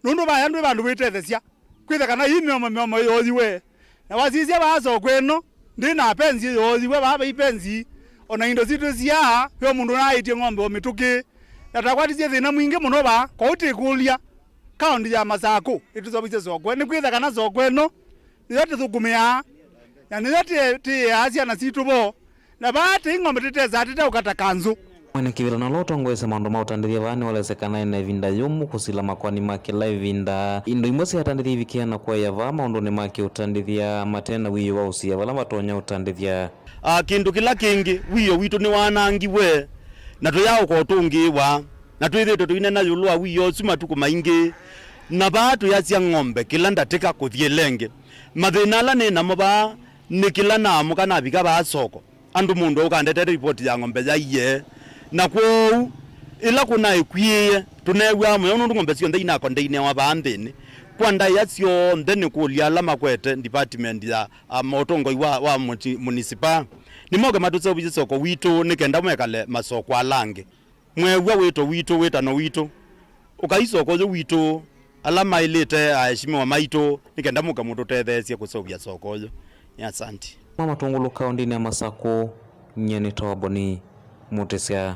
Nũndũ vaya ndwĩ vandũ wĩtethesya, kwĩtha kana ii mĩomo mĩomo yooyiwe. Na wasisya vaa soko ĩno, ndĩ na penzi yooyiwe vaa vai penzi, o na indo sitũ syaa, ve mũndũ naaĩtye ng'ombe o mĩtũkĩ, na takwatisye thĩna mwingĩ mũno vaa. Kwoou tĩkũlya kaũnti ya Masakũ ĩtũseũvĩsye soko, nĩkwĩtha kana soko ĩno nĩyo tũthũkũmĩaa, na nĩyo tĩ-, tĩĩaa syana sitũ vo. Na vaa tei ng'ombe tĩtesaa tĩteũkata kanzũ. Mwene kĩvĩla na ũla ũtongoesya maũndũ ma ũtandĩthya vaa nĩwelesya kana ena ĩvinda yũmũ kũsila makoani ma kĩla ĩvinda. Indo imwe sya atandĩthya ivikĩa na kũaĩa vaa maũndũnĩ ma kĩũtandĩthya mate na wiio wa ũsia vala vatonya ũtandĩthya. Ah, kĩndũ kĩla kĩngĩ, wiio witũ nĩwanangiwe, na tũyaaũka ũtũngĩĩwa, na twĩthĩĩtwe tũinena ĩũlũ wa wiio ũsu matukũ maingĩ, na vaa tũyasya ng'ombe kĩla ndatĩka kũthi ĩla ĩngĩ. Mathĩna ala nĩ namo vaa nĩ kĩla naamũka navika vaa soko, andũ mũndũ aũka andetete ripoti ya ng'ombe yaiye. Na kwoou, ĩla kũnaĩ kwĩĩe, tũneew'aa mũyo nũndũ ng'ombe syonthe inakondeinewa vaa nthĩnĩ. Kwa ndaĩa syonthe nĩkũlya ala makwete department ya, um, ũtongoi wa, wa muti-, municipal, nĩmoke matũseũvĩsye soko witũ nĩ kenda mwekale masoko ala angĩ. Mweew'a wĩto witũ, wĩtano witũ. Ũkai soko ũyũ witũ, ala maĩlĩte aheshimiwa maitũ, nĩ kenda mũke mũtũtetheesye kũseũvya soko ũyũ. Nĩ asanti. Ma Matũngũlũ kaũndĩnĩ ya Masakũ, nyie nĩ Toboni Mũtĩsya.